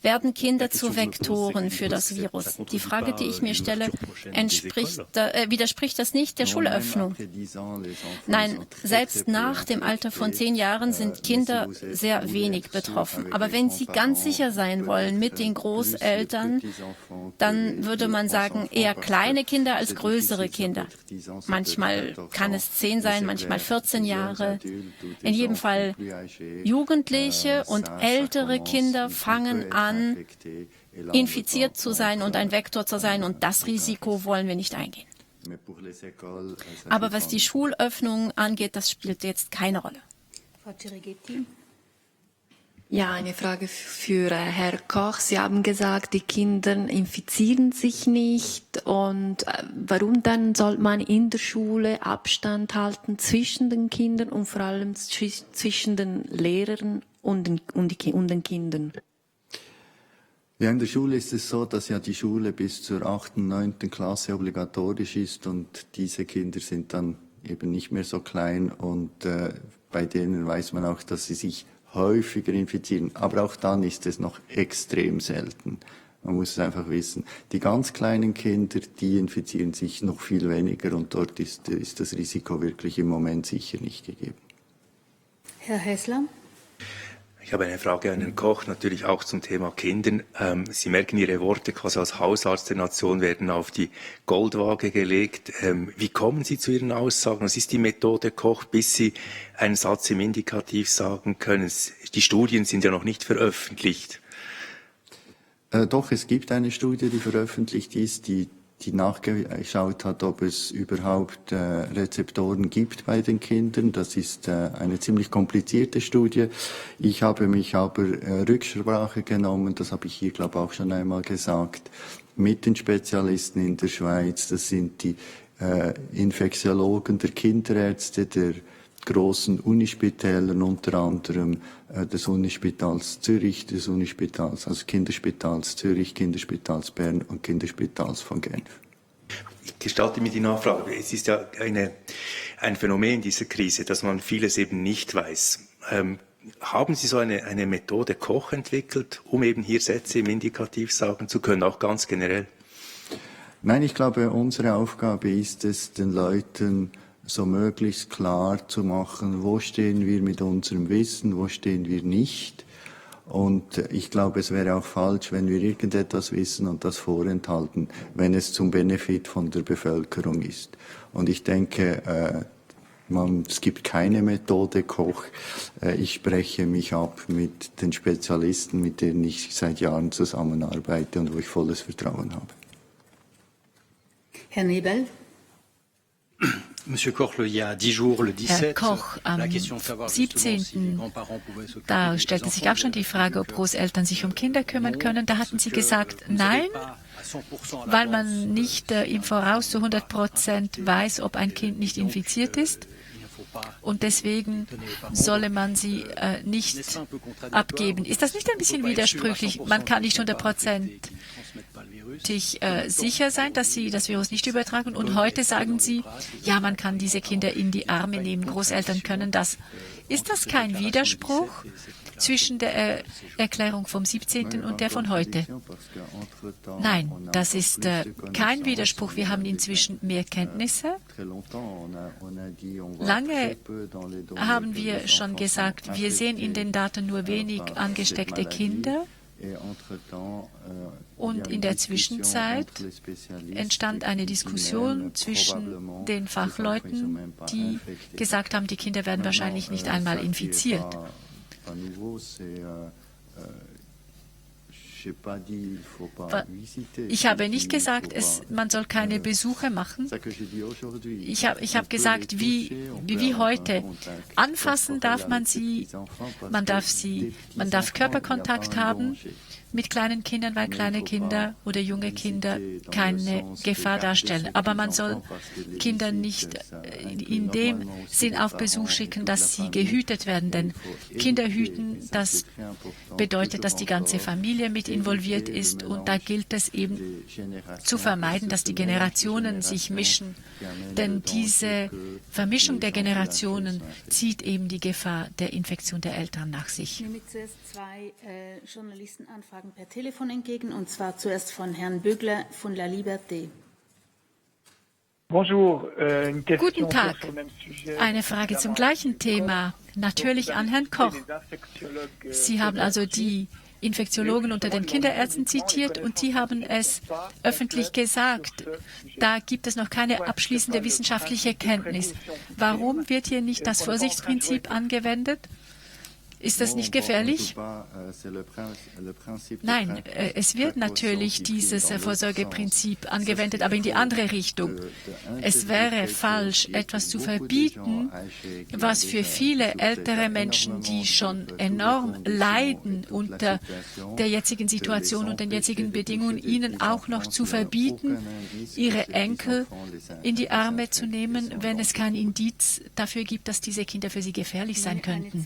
werden Kinder zu Vektoren für das Virus. Die Frage, die ich mir stelle, widerspricht das nicht der Schulöffnung? Nein, selbst nach dem Alter von 10 Jahren sind Kinder sehr wenig betroffen. Aber wenn Sie ganz sicher sein wollen mit den Großeltern, dann würde man sagen, eher kleine Kinder als größere Kinder. Manchmal kann es 10 sein, manchmal 14 Jahre. In jedem Fall Jugendliche und ältere Kinder fangen an, infiziert zu sein und ein Vektor zu sein, und das Risiko wollen wir nicht eingehen. Aber was die Schulöffnung angeht, das spielt jetzt keine Rolle. Frau Cirigetti. Ja, eine Frage für Herrn Koch. Sie haben gesagt, die Kinder infizieren sich nicht. Und warum dann soll man in der Schule Abstand halten zwischen den Kindern und vor allem zwischen den Lehrern und den Kindern? Ja, in der Schule ist es so, dass ja die Schule bis zur 8., 9. Klasse obligatorisch ist und diese Kinder sind dann eben nicht mehr so klein und bei denen weiß man auch, dass sie sich häufiger infizieren. Aber auch dann ist es noch extrem selten. Man muss es einfach wissen. Die ganz kleinen Kinder, die infizieren sich noch viel weniger und dort ist das Risiko wirklich im Moment sicher nicht gegeben. Herr Hässler. Ich habe eine Frage an Herrn Koch, natürlich auch zum Thema Kindern. Sie merken, Ihre Worte quasi als Hausarzt der Nation werden auf die Goldwaage gelegt. Wie kommen Sie zu Ihren Aussagen? Was ist die Methode Koch, bis Sie einen Satz im Indikativ sagen können? Die Studien sind ja noch nicht veröffentlicht. Doch, es gibt eine Studie, die veröffentlicht ist, die nachgeschaut hat, ob es überhaupt Rezeptoren gibt bei den Kindern. Das ist eine ziemlich komplizierte Studie. Ich habe mich aber Rücksprache genommen, das habe ich hier, glaube ich, auch schon einmal gesagt, mit den Spezialisten in der Schweiz. Das sind die Infektiologen der Kinderärzte, der großen Unispitälern, unter anderem des Unispitals Zürich, des Unispitals, also Kinderspitals Zürich, Kinderspitals Bern und Kinderspitals von Genf. Ich gestalte mir die Nachfrage. Es ist ja ein Phänomen dieser Krise, dass man vieles eben nicht weiß. Haben Sie so eine Methode Koch entwickelt, um eben hier Sätze im Indikativ sagen zu können, auch ganz generell? Nein, ich glaube, unsere Aufgabe ist es, den Leuten so möglichst klar zu machen, wo stehen wir mit unserem Wissen, wo stehen wir nicht. Und ich glaube, es wäre auch falsch, wenn wir irgendetwas wissen und das vorenthalten, wenn es zum Benefit von der Bevölkerung ist. Und ich denke, es gibt keine Methode Koch. Ich spreche mich ab mit den Spezialisten, mit denen ich seit Jahren zusammenarbeite und wo ich volles Vertrauen habe. Herr Nebel. Herr Koch, am 17. Da stellte sich auch schon die Frage, ob Großeltern sich um Kinder kümmern können. Da hatten Sie gesagt, nein, weil man nicht im Voraus zu 100% weiß, ob ein Kind nicht infiziert ist. Und deswegen solle man sie nicht abgeben. Ist das nicht ein bisschen widersprüchlich? Man kann nicht 100% sicher sein, dass sie das Virus nicht übertragen. Und heute sagen Sie, ja, man kann diese Kinder in die Arme nehmen. Großeltern können das. Ist das kein Widerspruch zwischen der Erklärung vom 17. und der von heute? Nein, das ist kein Widerspruch. Wir haben inzwischen mehr Kenntnisse. Lange haben wir schon gesagt, wir sehen in den Daten nur wenig angesteckte Kinder. Und in der Zwischenzeit entstand eine Diskussion zwischen den Fachleuten, die gesagt haben, die Kinder werden wahrscheinlich nicht einmal infiziert. Ich habe nicht gesagt, man soll keine Besuche machen. Ich habe gesagt, wie heute. Anfassen darf man sie, man darf Körperkontakt haben mit kleinen Kindern, weil kleine Kinder oder junge Kinder keine Gefahr darstellen. Aber man soll Kinder nicht in dem Sinn auf Besuch schicken, dass sie gehütet werden. Denn Kinder hüten, das bedeutet, dass die ganze Familie mit involviert ist. Und da gilt es eben zu vermeiden, dass die Generationen sich mischen. Denn diese Vermischung der Generationen zieht eben die Gefahr der Infektion der Eltern nach sich. Ich nehme zuerst zwei Journalistenanfragen per Telefon entgegen, und zwar zuerst von Herrn Bögler von La Liberté. Guten Tag. Eine Frage zum gleichen Thema, natürlich an Herrn Koch. Sie haben also die Infektiologen unter den Kinderärzten zitiert und Sie haben es öffentlich gesagt. Da gibt es noch keine abschließende wissenschaftliche Kenntnis. Warum wird hier nicht das Vorsichtsprinzip angewendet? Ist das nicht gefährlich? Nein, es wird natürlich dieses Vorsorgeprinzip angewendet, aber in die andere Richtung. Es wäre falsch, etwas zu verbieten, was für viele ältere Menschen, die schon enorm leiden unter der jetzigen Situation und den jetzigen Bedingungen, ihnen auch noch zu verbieten, ihre Enkel in die Arme zu nehmen, wenn es kein Indiz dafür gibt, dass diese Kinder für sie gefährlich sein könnten.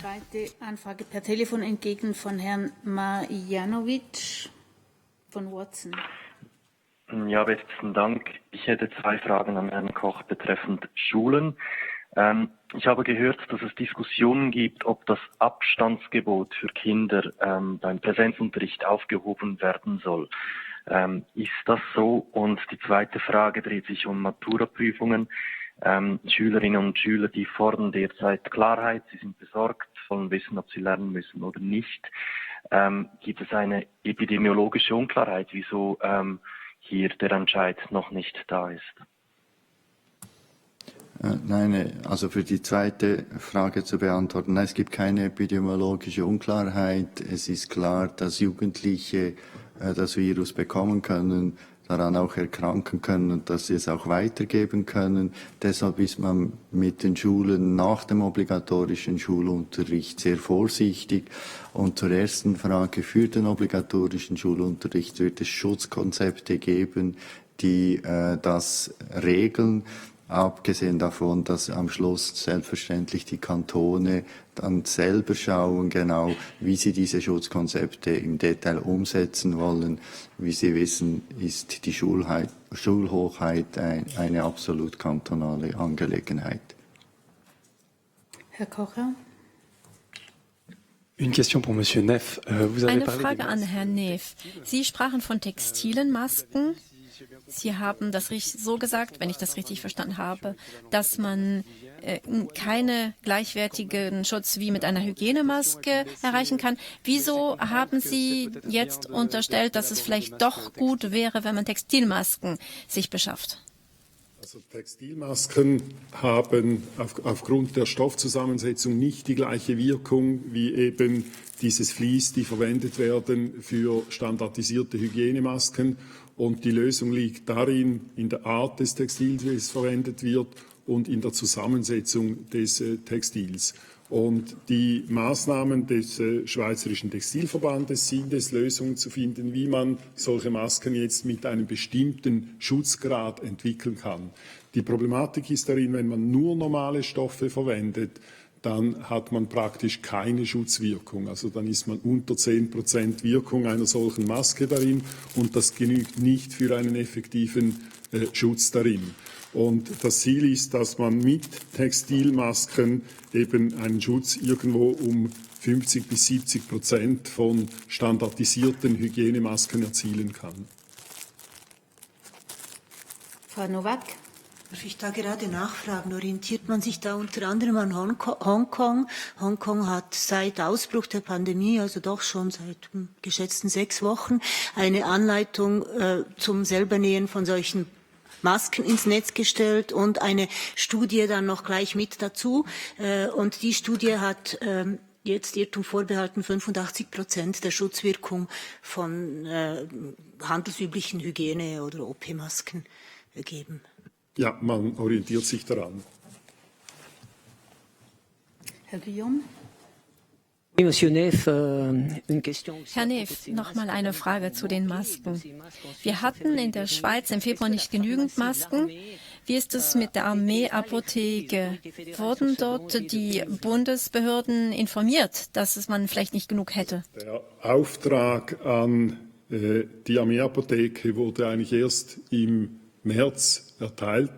Frage per Telefon entgegen von Herrn Marjanovic von Watson. Ja, besten Dank. Ich hätte zwei Fragen an Herrn Koch betreffend Schulen. Ich habe gehört, dass es Diskussionen gibt, ob das Abstandsgebot für Kinder beim Präsenzunterricht aufgehoben werden soll. Ist das so? Und die zweite Frage dreht sich um Maturaprüfungen. Schülerinnen und Schüler, die fordern derzeit Klarheit, sie sind besorgt, wollen wissen, ob sie lernen müssen oder nicht. Gibt es eine epidemiologische Unklarheit, wieso hier der Entscheid noch nicht da ist? Nein, also für die zweite Frage zu beantworten, nein, es gibt keine epidemiologische Unklarheit. Es ist klar, dass Jugendliche das Virus bekommen können, daran auch erkranken können und dass sie es auch weitergeben können. Deshalb ist man mit den Schulen nach dem obligatorischen Schulunterricht sehr vorsichtig. Und zur ersten Frage, für den obligatorischen Schulunterricht wird es Schutzkonzepte geben, die das regeln. Abgesehen davon, dass am Schluss selbstverständlich die Kantone dann selber schauen, genau wie sie diese Schutzkonzepte im Detail umsetzen wollen. Wie Sie wissen, ist die Schulhochheit eine absolut kantonale Angelegenheit. Herr Kocher. Eine Frage an Herrn Neff. Sie sprachen von textilen Masken. Sie haben das so gesagt, wenn ich das richtig verstanden habe, dass man keine gleichwertigen Schutz wie mit einer Hygienemaske erreichen kann. Wieso haben Sie jetzt unterstellt, dass es vielleicht doch gut wäre, wenn man Textilmasken sich beschafft? Also Textilmasken haben aufgrund der Stoffzusammensetzung nicht die gleiche Wirkung wie eben dieses Vlies, die verwendet werden für standardisierte Hygienemasken. Und die Lösung liegt darin, in der Art des Textils, wie es verwendet wird, und in der Zusammensetzung des Textils. Und die Maßnahmen des Schweizerischen Textilverbandes sind es, Lösungen zu finden, wie man solche Masken jetzt mit einem bestimmten Schutzgrad entwickeln kann. Die Problematik ist darin, wenn man nur normale Stoffe verwendet, dann hat man praktisch keine Schutzwirkung. Also dann ist man unter 10% Wirkung einer solchen Maske darin und das genügt nicht für einen effektiven Schutz darin. Und das Ziel ist, dass man mit Textilmasken eben einen Schutz irgendwo um 50-70% von standardisierten Hygienemasken erzielen kann. Frau Nowak. Darf ich da gerade nachfragen? Orientiert man sich da unter anderem an Hongkong? Hongkong hat seit Ausbruch der Pandemie, also doch schon seit geschätzten 6 Wochen, eine Anleitung zum Selbernähen von solchen Masken ins Netz gestellt und eine Studie dann noch gleich mit dazu. Und die Studie hat jetzt Irrtum vorbehalten 85% der Schutzwirkung von handelsüblichen Hygiene- oder OP-Masken geben. Ja, man orientiert sich daran. Herr Guillaume? Herr Neff, noch mal eine Frage zu den Masken. Wir hatten in der Schweiz im Februar nicht genügend Masken. Wie ist es mit der Armeeapotheke? Wurden dort die Bundesbehörden informiert, dass man vielleicht nicht genug hätte? Der Auftrag an die Armeeapotheke wurde eigentlich erst im März erteilt,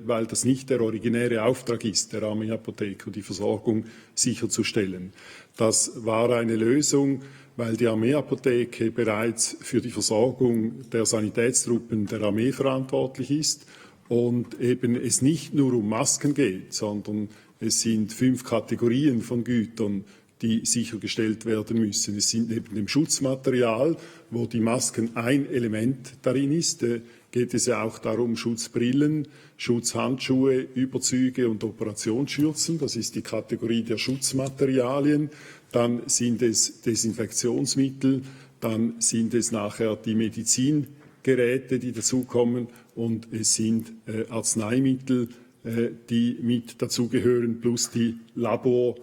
weil das nicht der originäre Auftrag ist, der Armeeapotheke, die Versorgung sicherzustellen. Das war eine Lösung, weil die Armeeapotheke bereits für die Versorgung der Sanitätstruppen der Armee verantwortlich ist und eben es nicht nur um Masken geht, sondern es sind 5 Kategorien von Gütern, die sichergestellt werden müssen. Es sind neben dem Schutzmaterial, wo die Masken ein Element darin ist, geht es ja auch darum, Schutzbrillen, Schutzhandschuhe, Überzüge und Operationsschürzen. Das ist die Kategorie der Schutzmaterialien. Dann sind es Desinfektionsmittel, dann sind es nachher die Medizingeräte, die dazukommen, und es sind Arzneimittel, die mit dazugehören, plus die Labor-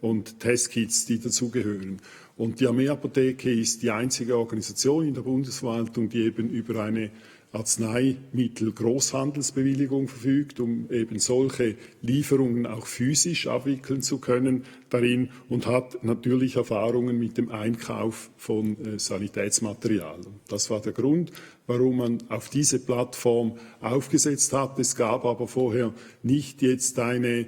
und Testkits, die dazugehören. Und die Armeeapotheke ist die einzige Organisation in der Bundesverwaltung, die eben über eine Arzneimittel-Großhandelsbewilligung verfügt, um eben solche Lieferungen auch physisch abwickeln zu können darin, und hat natürlich Erfahrungen mit dem Einkauf von Sanitätsmaterial. Das war der Grund, warum man auf diese Plattform aufgesetzt hat. Es gab aber vorher nicht jetzt eine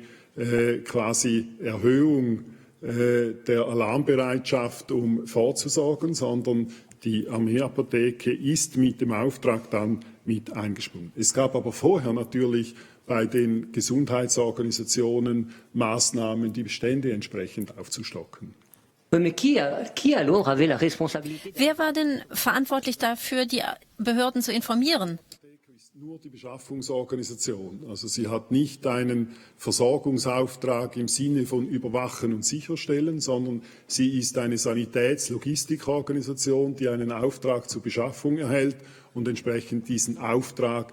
quasi Erhöhung der Alarmbereitschaft, um vorzusorgen, sondern die Armeeapotheke ist mit dem Auftrag dann mit eingesprungen. Es gab aber vorher natürlich bei den Gesundheitsorganisationen Maßnahmen, die Bestände entsprechend aufzustocken. Wer war denn verantwortlich dafür, die Behörden zu informieren? Nur die Beschaffungsorganisation. Also sie hat nicht einen Versorgungsauftrag im Sinne von Überwachen und Sicherstellen, sondern sie ist eine Sanitäts-Logistikorganisation, die einen Auftrag zur Beschaffung erhält und entsprechend diesen Auftrag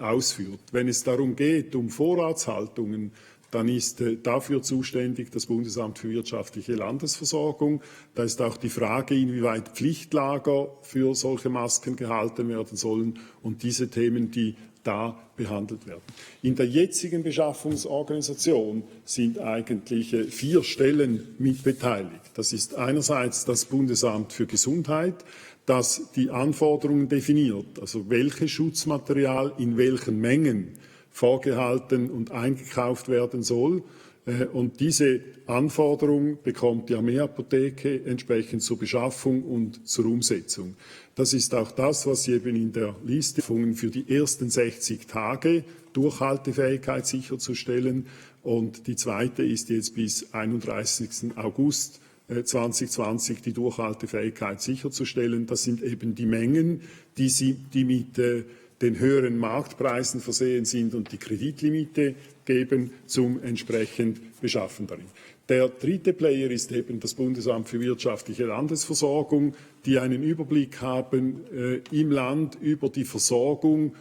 ausführt. Wenn es darum geht, um Vorratshaltungen, dann ist dafür zuständig das Bundesamt für wirtschaftliche Landesversorgung. Da ist auch die Frage, inwieweit Pflichtlager für solche Masken gehalten werden sollen und diese Themen, die da behandelt werden. In der jetzigen Beschaffungsorganisation sind eigentlich 4 Stellen mit beteiligt. Das ist einerseits das Bundesamt für Gesundheit, das die Anforderungen definiert, also welches Schutzmaterial in welchen Mengen vorgehalten und eingekauft werden soll. Und diese Anforderung bekommt die Armeeapotheke entsprechend zur Beschaffung und zur Umsetzung. Das ist auch das, was Sie eben in der Liste für die ersten 60 Tage Durchhaltefähigkeit sicherzustellen. Und die zweite ist jetzt bis 31. August 2020 die Durchhaltefähigkeit sicherzustellen. Das sind eben die Mengen, die mit den höheren Marktpreisen versehen sind und die Kreditlimite geben zum entsprechend Beschaffen darin. Der dritte Player ist eben das Bundesamt für wirtschaftliche Landesversorgung, die einen Überblick haben im Land über die Versorgung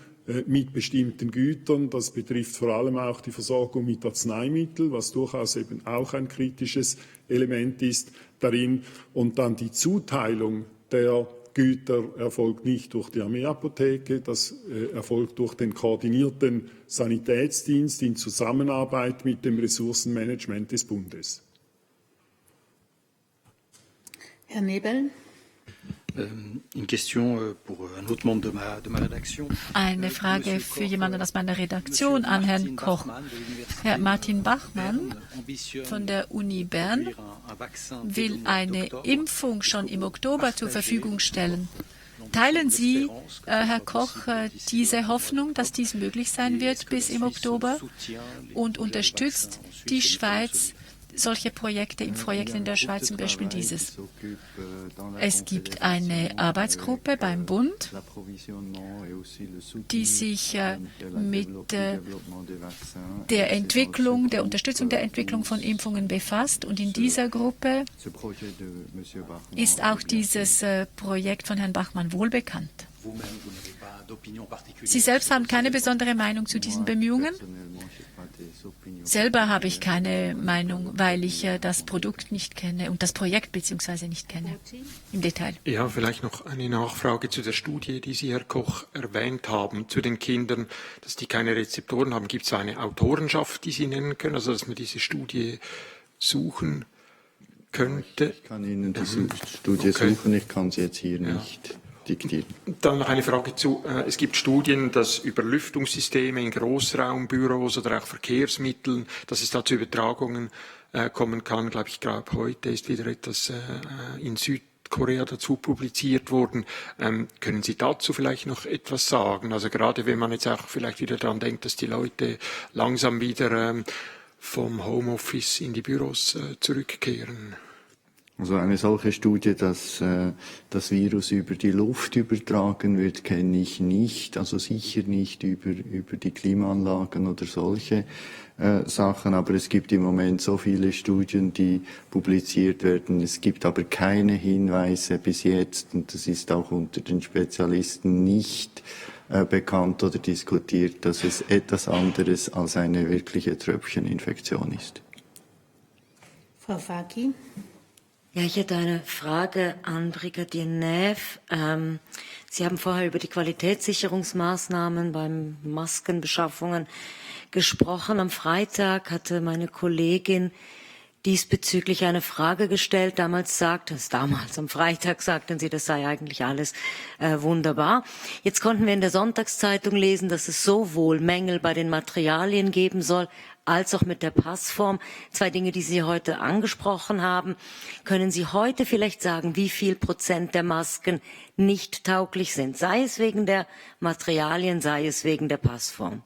mit bestimmten Gütern. Das betrifft vor allem auch die Versorgung mit Arzneimitteln, was durchaus eben auch ein kritisches Element ist darin. Und dann die Zuteilung der Güter erfolgt nicht durch die Armeeapotheke, das erfolgt durch den koordinierten Sanitätsdienst in Zusammenarbeit mit dem Ressourcenmanagement des Bundes. Herr Nebel. Eine Frage für jemanden aus meiner Redaktion an Herrn Koch. Herr Martin Bachmann von der Uni Bern will eine Impfung schon im Oktober zur Verfügung stellen. Teilen Sie, Herr Koch, diese Hoffnung, dass dies möglich sein wird bis im Oktober? Und unterstützt die Schweiz solche Projekte im Projekt in der Schweiz, zum Beispiel dieses. Es gibt eine Arbeitsgruppe beim Bund, die sich mit der Entwicklung, der Unterstützung der Entwicklung von Impfungen befasst. Und in dieser Gruppe ist auch dieses Projekt von Herrn Bachmann wohlbekannt. Sie selbst haben keine besondere Meinung zu diesen Bemühungen? Selber habe ich keine Meinung, weil ich das Produkt nicht kenne und das Projekt beziehungsweise nicht kenne im Detail. Ja, vielleicht noch eine Nachfrage zu der Studie, die Sie, Herr Koch, erwähnt haben, zu den Kindern, dass die keine Rezeptoren haben. Gibt es eine Autorenschaft, die Sie nennen können, also dass man diese Studie suchen könnte? Ich kann Ihnen diese Studie suchen, ich kann sie jetzt hier nicht diktieren. Dann noch eine Frage zu, es gibt Studien, dass über Lüftungssysteme in Großraumbüros oder auch Verkehrsmitteln, dass es da zu Übertragungen kommen kann. Ich glaube, heute ist wieder etwas in Südkorea dazu publiziert worden. Können Sie dazu vielleicht noch etwas sagen? Also gerade wenn man jetzt auch vielleicht wieder daran denkt, dass die Leute langsam wieder vom Homeoffice in die Büros zurückkehren. Also eine solche Studie, dass das Virus über die Luft übertragen wird, kenne ich nicht. Also sicher nicht über die Klimaanlagen oder solche Sachen. Aber es gibt im Moment so viele Studien, die publiziert werden. Es gibt aber keine Hinweise bis jetzt, und das ist auch unter den Spezialisten nicht bekannt oder diskutiert, dass es etwas anderes als eine wirkliche Tröpfcheninfektion ist. Frau Faki. Ja, ich hätte eine Frage an Brigadier Näf. Sie haben vorher über die Qualitätssicherungsmaßnahmen beim Maskenbeschaffungen gesprochen. Am Freitag hatte meine Kollegin diesbezüglich eine Frage gestellt. Am Freitag sagten Sie, das sei eigentlich alles wunderbar. Jetzt konnten wir in der Sonntagszeitung lesen, dass es sowohl Mängel bei den Materialien geben soll, als auch mit der Passform. 2 Dinge, die Sie heute angesprochen haben. Können Sie heute vielleicht sagen, wie viel % der Masken nicht tauglich sind? Sei es wegen der Materialien, sei es wegen der Passform.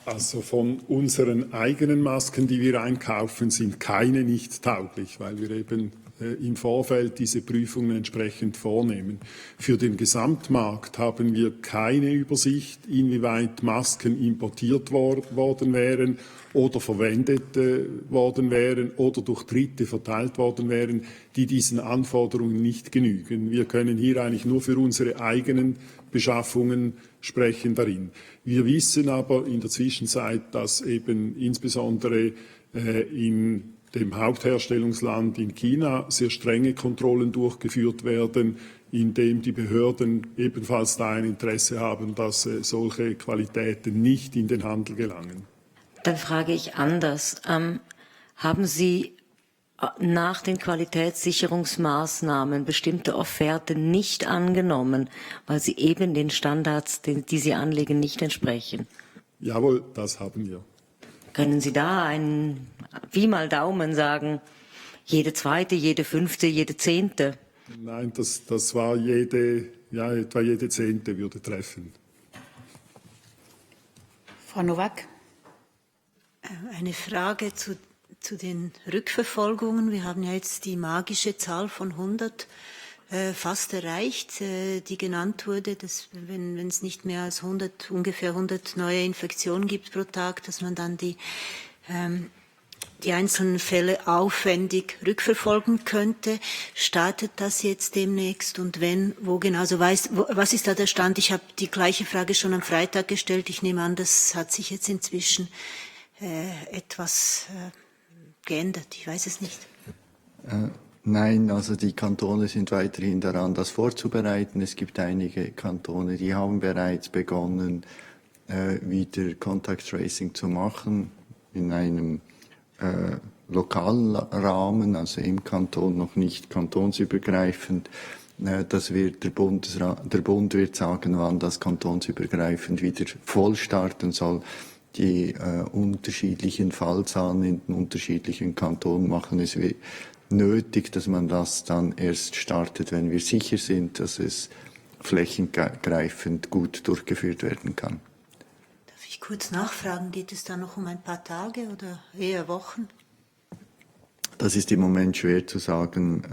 Also von unseren eigenen Masken, die wir einkaufen, sind keine nicht tauglich, weil wir eben im Vorfeld diese Prüfungen entsprechend vornehmen. Für den Gesamtmarkt haben wir keine Übersicht, inwieweit Masken importiert worden wären oder verwendet worden wären oder durch Dritte verteilt worden wären, die diesen Anforderungen nicht genügen. Wir können hier eigentlich nur für unsere eigenen Beschaffungen sprechen darin. Wir wissen aber in der Zwischenzeit, dass eben insbesondere in dem Hauptherstellungsland in China sehr strenge Kontrollen durchgeführt werden, indem die Behörden ebenfalls da ein Interesse haben, dass solche Qualitäten nicht in den Handel gelangen. Dann frage ich anders. Haben Sie nach den Qualitätssicherungsmaßnahmen bestimmte Offerten nicht angenommen, weil sie eben den Standards, die Sie anlegen, nicht entsprechen? Jawohl, das haben wir. Können Sie da wie mal Daumen sagen, jede 2., jede 5., jede 10.? Nein, das war etwa jede 10. würde treffen. Frau Nowak. Eine Frage zu den Rückverfolgungen. Wir haben ja jetzt die magische Zahl von 100 fast erreicht, die genannt wurde, dass wenn es nicht mehr als ungefähr 100 neue Infektionen gibt pro Tag, dass man dann die einzelnen Fälle aufwendig rückverfolgen könnte. Startet das jetzt demnächst und wenn, wo genau? Also was ist da der Stand? Ich habe die gleiche Frage schon am Freitag gestellt. Ich nehme an, das hat sich jetzt inzwischen etwas geändert. Ich weiß es nicht. Nein, also die Kantone sind weiterhin daran, das vorzubereiten. Es gibt einige Kantone, die haben bereits begonnen, wieder Contact Tracing zu machen in einem lokalen Rahmen, also im Kanton, noch nicht kantonsübergreifend. Das wird der Bund wird sagen, wann das kantonsübergreifend wieder voll starten soll. Die unterschiedlichen Fallzahlen in den unterschiedlichen Kantonen machen es nötig, dass man das dann erst startet, wenn wir sicher sind, dass es flächengreifend gut durchgeführt werden kann. Darf ich kurz nachfragen, geht es da noch um ein paar Tage oder eher Wochen? Das ist im Moment schwer zu sagen.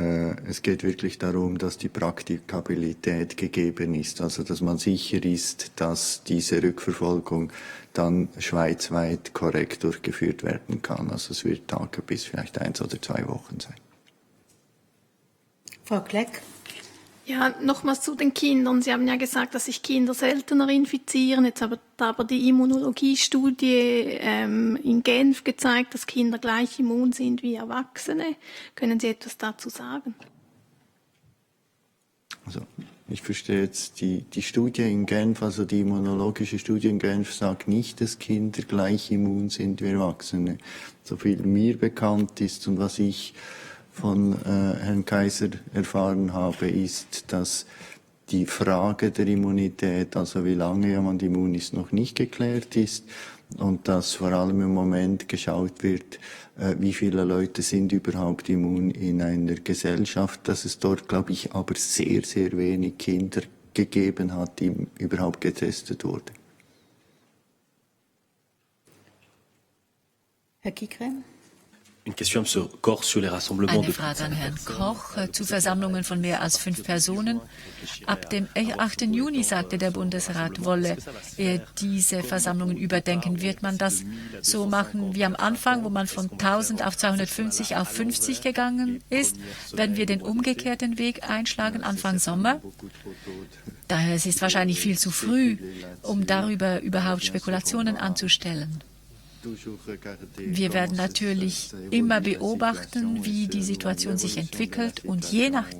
Es geht wirklich darum, dass die Praktikabilität gegeben ist, also dass man sicher ist, dass diese Rückverfolgung dann schweizweit korrekt durchgeführt werden kann. Also es wird Tage bis vielleicht 1 oder 2 Wochen sein. Frau Kleck. Ja, nochmals zu den Kindern. Sie haben ja gesagt, dass sich Kinder seltener infizieren. Jetzt hat aber die Immunologiestudie in Genf gezeigt, dass Kinder gleich immun sind wie Erwachsene. Können Sie etwas dazu sagen? Also ich verstehe jetzt die Studie in Genf, also die immunologische Studie in Genf sagt nicht, dass Kinder gleich immun sind wie Erwachsene. So viel mir bekannt ist und was ich von Herrn Kaiser erfahren habe, ist, dass die Frage der Immunität, also wie lange jemand immun ist, noch nicht geklärt ist und dass vor allem im Moment geschaut wird, wie viele Leute sind überhaupt immun in einer Gesellschaft, dass es dort, glaube ich, aber sehr, sehr wenig Kinder gegeben hat, die überhaupt getestet wurden. Herr Kikrem? Eine Frage an Herrn Koch zu Versammlungen von mehr als 5 Personen. Ab dem 8. Juni, sagte der Bundesrat, wolle er diese Versammlungen überdenken. Wird man das so machen wie am Anfang, wo man von 1000 auf 250 auf 50 gegangen ist? Werden wir den umgekehrten Weg einschlagen Anfang Sommer? Daher es ist wahrscheinlich viel zu früh, um darüber überhaupt Spekulationen anzustellen. Wir werden natürlich immer beobachten, wie die Situation sich entwickelt und je nach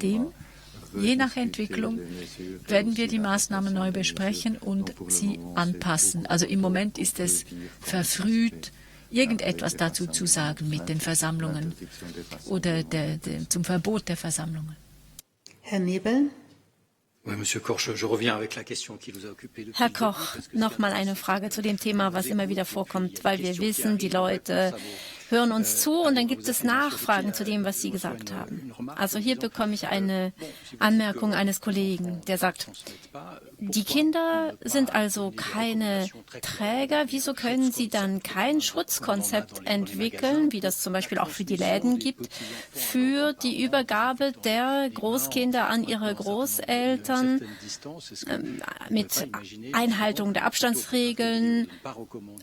Entwicklung werden wir die Maßnahmen neu besprechen und sie anpassen. Also im Moment ist es verfrüht, irgendetwas dazu zu sagen mit den Versammlungen oder zum Verbot der Versammlungen. Herr Nebel? Herr Koch, noch mal eine Frage zu dem Thema, was immer wieder vorkommt, weil wir wissen, die Leute hören uns zu und dann gibt es Nachfragen zu dem, was Sie gesagt haben. Also hier bekomme ich eine Anmerkung eines Kollegen, der sagt, die Kinder sind also keine Träger. Wieso können sie dann kein Schutzkonzept entwickeln, wie das zum Beispiel auch für die Läden gibt, für die Übergabe der Großkinder an ihre Großeltern mit Einhaltung der Abstandsregeln,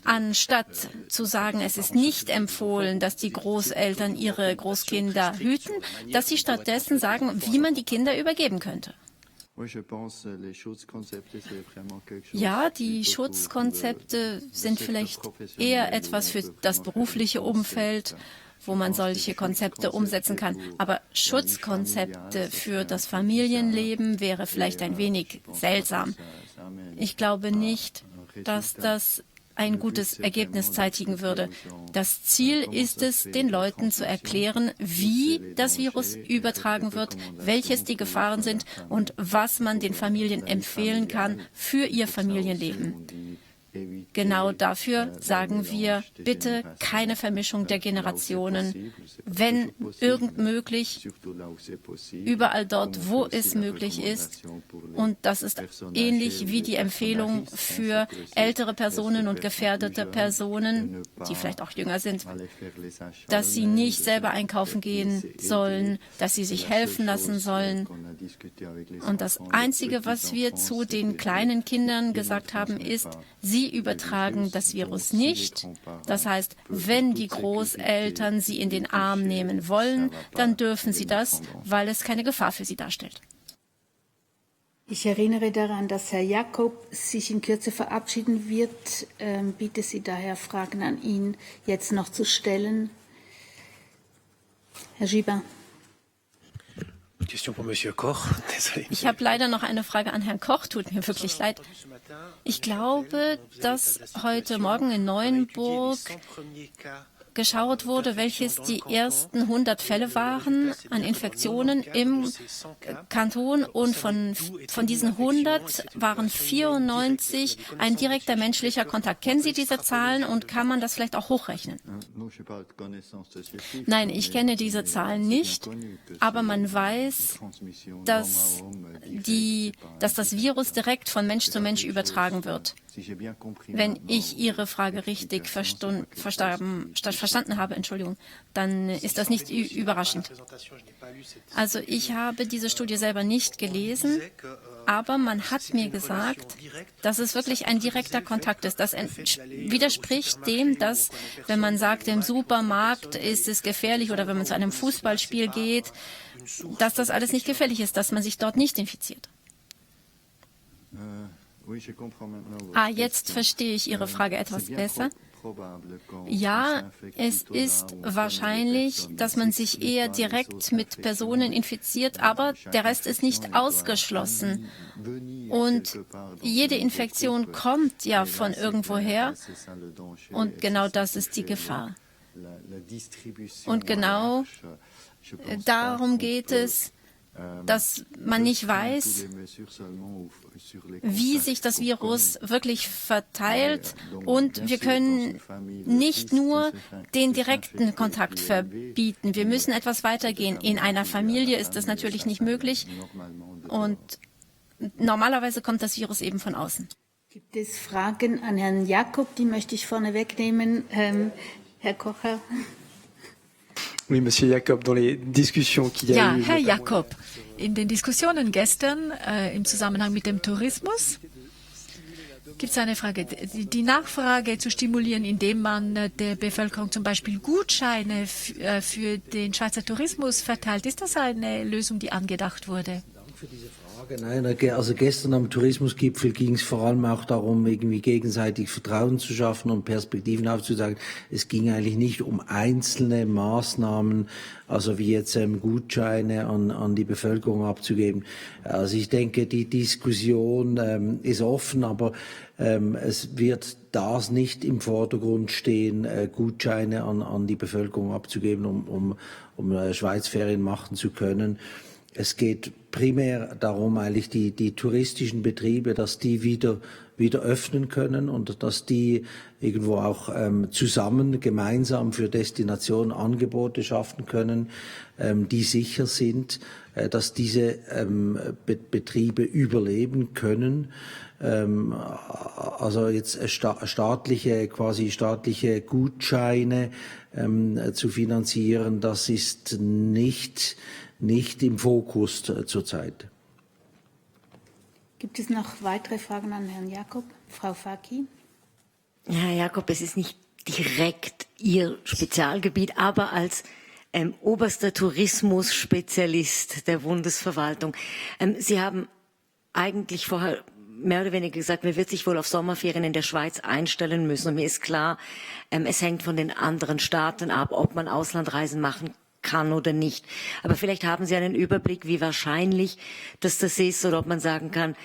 anstatt zu sagen, es ist nicht empfohlen, dass die Großeltern ihre Großkinder hüten, dass sie stattdessen sagen, wie man die Kinder übergeben könnte. Ja, die Schutzkonzepte sind vielleicht eher etwas für das berufliche Umfeld, wo man solche Konzepte umsetzen kann. Aber Schutzkonzepte für das Familienleben wäre vielleicht ein wenig seltsam. Ich glaube nicht, dass das ein gutes Ergebnis zeitigen würde. Das Ziel ist es, den Leuten zu erklären, wie das Virus übertragen wird, welches die Gefahren sind und was man den Familien empfehlen kann für ihr Familienleben. Genau dafür sagen wir, bitte keine Vermischung der Generationen, wenn irgend möglich, überall dort, wo es möglich ist. Und das ist ähnlich wie die Empfehlung für ältere Personen und gefährdete Personen, die vielleicht auch jünger sind, dass sie nicht selber einkaufen gehen sollen, dass sie sich helfen lassen sollen. Und das Einzige, was wir zu den kleinen Kindern gesagt haben, ist, sie übertragen das Virus nicht. Das heißt, wenn die Großeltern sie in den Arm nehmen wollen, dann dürfen sie das, weil es keine Gefahr für sie darstellt. Ich erinnere daran, dass Herr Jakob sich in Kürze verabschieden wird. Bitte Sie daher, Fragen an ihn jetzt noch zu stellen. Herr Gibin. Ich habe leider noch eine Frage an Herrn Koch, tut mir wirklich leid. Ich glaube, dass heute Morgen in Neuenburg geschaut wurde, welches die ersten 100 Fälle waren an Infektionen im Kanton und von diesen 100 waren 94 ein direkter menschlicher Kontakt. Kennen Sie diese Zahlen und kann man das vielleicht auch hochrechnen? Nein, ich kenne diese Zahlen nicht, aber man weiß, dass das Virus direkt von Mensch zu Mensch übertragen wird. Wenn ich Ihre Frage richtig verstanden habe, dann ist das nicht überraschend. Also ich habe diese Studie selber nicht gelesen, aber man hat mir gesagt, dass es wirklich ein direkter Kontakt ist. Das widerspricht dem, dass, wenn man sagt, im Supermarkt ist es gefährlich oder wenn man zu einem Fußballspiel geht, dass das alles nicht gefährlich ist, dass man sich dort nicht infiziert. Jetzt verstehe ich Ihre Frage etwas besser. Ja, es ist wahrscheinlich, dass man sich eher direkt mit Personen infiziert, aber der Rest ist nicht ausgeschlossen. Und jede Infektion kommt ja von irgendwoher und genau das ist die Gefahr. Und genau darum geht es, dass man nicht weiß, wie sich das Virus wirklich verteilt und wir können nicht nur den direkten Kontakt verbieten. Wir müssen etwas weitergehen. In einer Familie ist das natürlich nicht möglich und normalerweise kommt das Virus eben von außen. Gibt es Fragen an Herrn Jakob? Die möchte ich vorne wegnehmen. Herr Kocher. Oui, Monsieur Jakob, dans les discussions qu'il y a eu. Herr Jakob, in den Diskussionen gestern im Zusammenhang mit dem Tourismus gibt es eine Frage. Die Nachfrage zu stimulieren, indem man der Bevölkerung zum Beispiel Gutscheine für den Schweizer Tourismus verteilt, ist das eine Lösung, die angedacht wurde? Danke für diese Frage. Nein, also gestern am Tourismusgipfel ging es vor allem auch darum, irgendwie gegenseitig Vertrauen zu schaffen und Perspektiven aufzuzeigen. Es ging eigentlich nicht um einzelne Maßnahmen, also wie jetzt Gutscheine an die Bevölkerung abzugeben. Also ich denke, die Diskussion ist offen, aber es wird das nicht im Vordergrund stehen, Gutscheine an die Bevölkerung abzugeben, um Schweizferien machen zu können. Es geht primär darum, eigentlich die touristischen Betriebe, dass die wieder öffnen können und dass die irgendwo auch gemeinsam für Destinationen Angebote schaffen können, die sicher sind, dass diese Betriebe überleben können. Also jetzt staatliche Gutscheine zu finanzieren, das ist nicht im Fokus zurzeit. Gibt es noch weitere Fragen an Herrn Jakob? Frau Faki? Herr Jakob, es ist nicht direkt Ihr Spezialgebiet, aber als oberster Tourismusspezialist der Bundesverwaltung. Sie haben eigentlich vorher mehr oder weniger gesagt, man wird sich wohl auf Sommerferien in der Schweiz einstellen müssen. Und mir ist klar, es hängt von den anderen Staaten ab, ob man Auslandreisen machen kann oder nicht. Aber vielleicht haben Sie einen Überblick, wie wahrscheinlich dass das ist oder ob man sagen kann,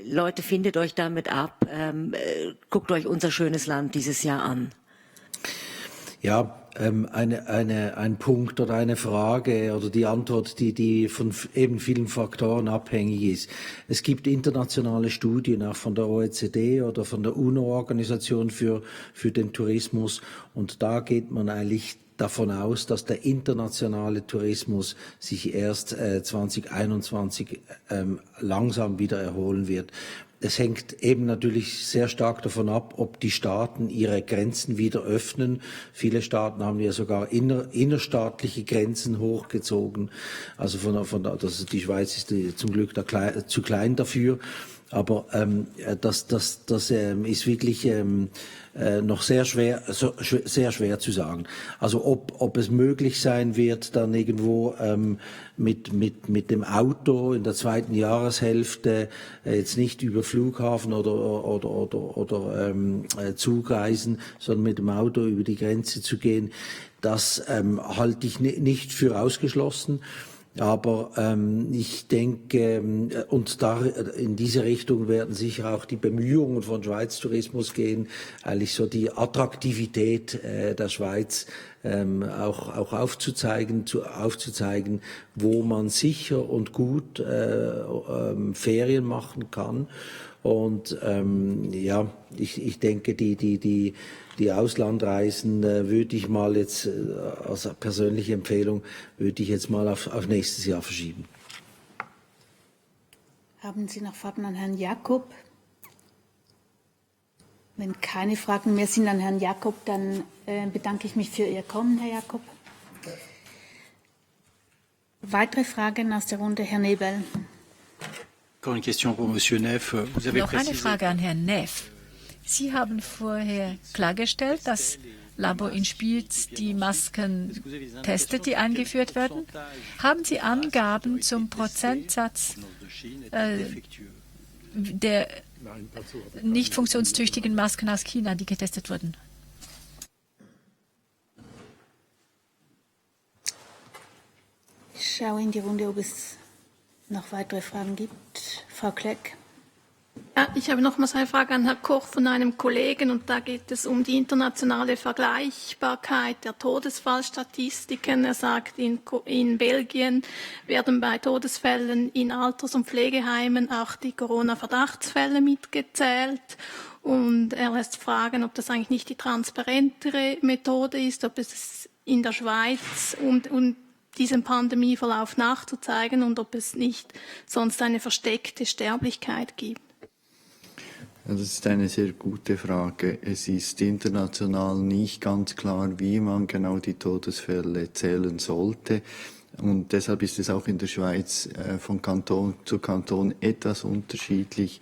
Leute, findet euch damit ab, guckt euch unser schönes Land dieses Jahr an. Ja, ein Punkt oder eine Frage oder die Antwort, die von eben vielen Faktoren abhängig ist. Es gibt internationale Studien, auch von der OECD oder von der UNO-Organisation für den Tourismus, und da geht man eigentlich davon aus, dass der internationale Tourismus sich erst 2021 langsam wieder erholen wird. Es hängt eben natürlich sehr stark davon ab, ob die Staaten ihre Grenzen wieder öffnen. Viele Staaten haben ja sogar innerstaatliche Grenzen hochgezogen. Also die Schweiz ist zum Glück zu klein dafür. Aber das ist wirklich noch sehr schwer zu sagen. Also ob es möglich sein wird, dann irgendwo mit dem Auto in der zweiten Jahreshälfte jetzt nicht über Flughafen oder Zugreisen, sondern mit dem Auto über die Grenze zu gehen, das halte ich nicht für ausgeschlossen. Aber ich denke, und da in diese Richtung werden sicher auch die Bemühungen von Schweiz Tourismus gehen, eigentlich so die Attraktivität der Schweiz auch aufzuzeigen, wo man sicher und gut Ferien machen kann. Und ich denke, die Auslandreisen würde ich mal jetzt als persönliche Empfehlung würde ich jetzt mal auf nächstes Jahr verschieben. Haben Sie noch Fragen an Herrn Jakob? Wenn keine Fragen mehr sind an Herrn Jakob, dann bedanke ich mich für Ihr Kommen, Herr Jakob. Weitere Fragen aus der Runde, Herr Nebel. Noch eine Frage an Herrn Neff. Sie haben vorher klargestellt, dass Labor in Spiez die Masken testet, die eingeführt werden. Haben Sie Angaben zum Prozentsatz der nicht funktionstüchtigen Masken aus China, die getestet wurden? Ich schaue in die Runde, ob es noch weitere Fragen gibt. Frau Kleck. Ja, ich habe nochmals eine Frage an Herrn Koch von einem Kollegen, und da geht es um die internationale Vergleichbarkeit der Todesfallstatistiken. Er sagt, in Belgien werden bei Todesfällen in Alters- und Pflegeheimen auch die Corona-Verdachtsfälle mitgezählt. Und er lässt fragen, ob das eigentlich nicht die transparentere Methode ist, ob es in der Schweiz und diesem Pandemieverlauf nachzuzeigen und ob es nicht sonst eine versteckte Sterblichkeit gibt. Das ist eine sehr gute Frage. Es ist international nicht ganz klar, wie man genau die Todesfälle zählen sollte. Und deshalb ist es auch in der Schweiz von Kanton zu Kanton etwas unterschiedlich.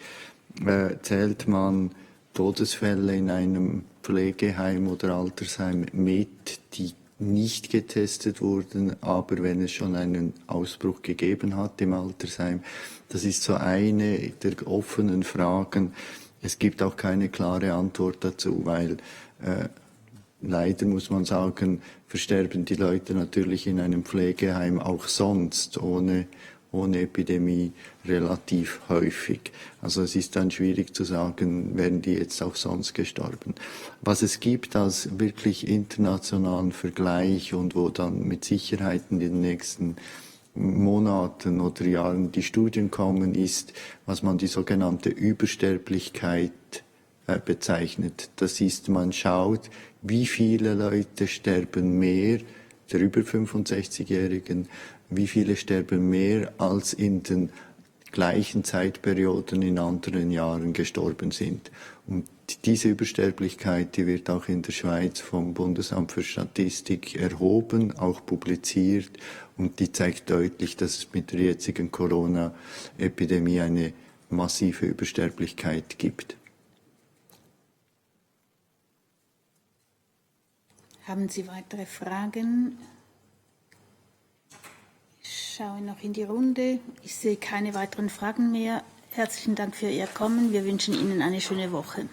Zählt man Todesfälle in einem Pflegeheim oder Altersheim mit, die nicht getestet wurden, aber wenn es schon einen Ausbruch gegeben hat im Altersheim? Das ist so eine der offenen Fragen. Es gibt auch keine klare Antwort dazu, weil leider muss man sagen, versterben die Leute natürlich in einem Pflegeheim auch sonst ohne Epidemie relativ häufig. Also es ist dann schwierig zu sagen, werden die jetzt auch sonst gestorben. Was es gibt als wirklich internationalen Vergleich und wo dann mit Sicherheit in den nächsten Monaten oder Jahren die Studien kommen, ist, was man die sogenannte Übersterblichkeit bezeichnet. Das ist, man schaut, wie viele Leute sterben mehr, der über 65-Jährigen, wie viele sterben mehr als in den gleichen Zeitperioden in anderen Jahren gestorben sind. Und diese Übersterblichkeit, die wird auch in der Schweiz vom Bundesamt für Statistik erhoben, auch publiziert, und die zeigt deutlich, dass es mit der jetzigen Corona-Epidemie eine massive Übersterblichkeit gibt. Haben Sie weitere Fragen? Ich schaue noch in die Runde. Ich sehe keine weiteren Fragen mehr. Herzlichen Dank für Ihr Kommen. Wir wünschen Ihnen eine schöne Woche.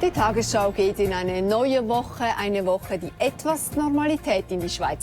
Die Tagesschau geht in eine neue Woche, eine Woche, die etwas Normalität in die Schweiz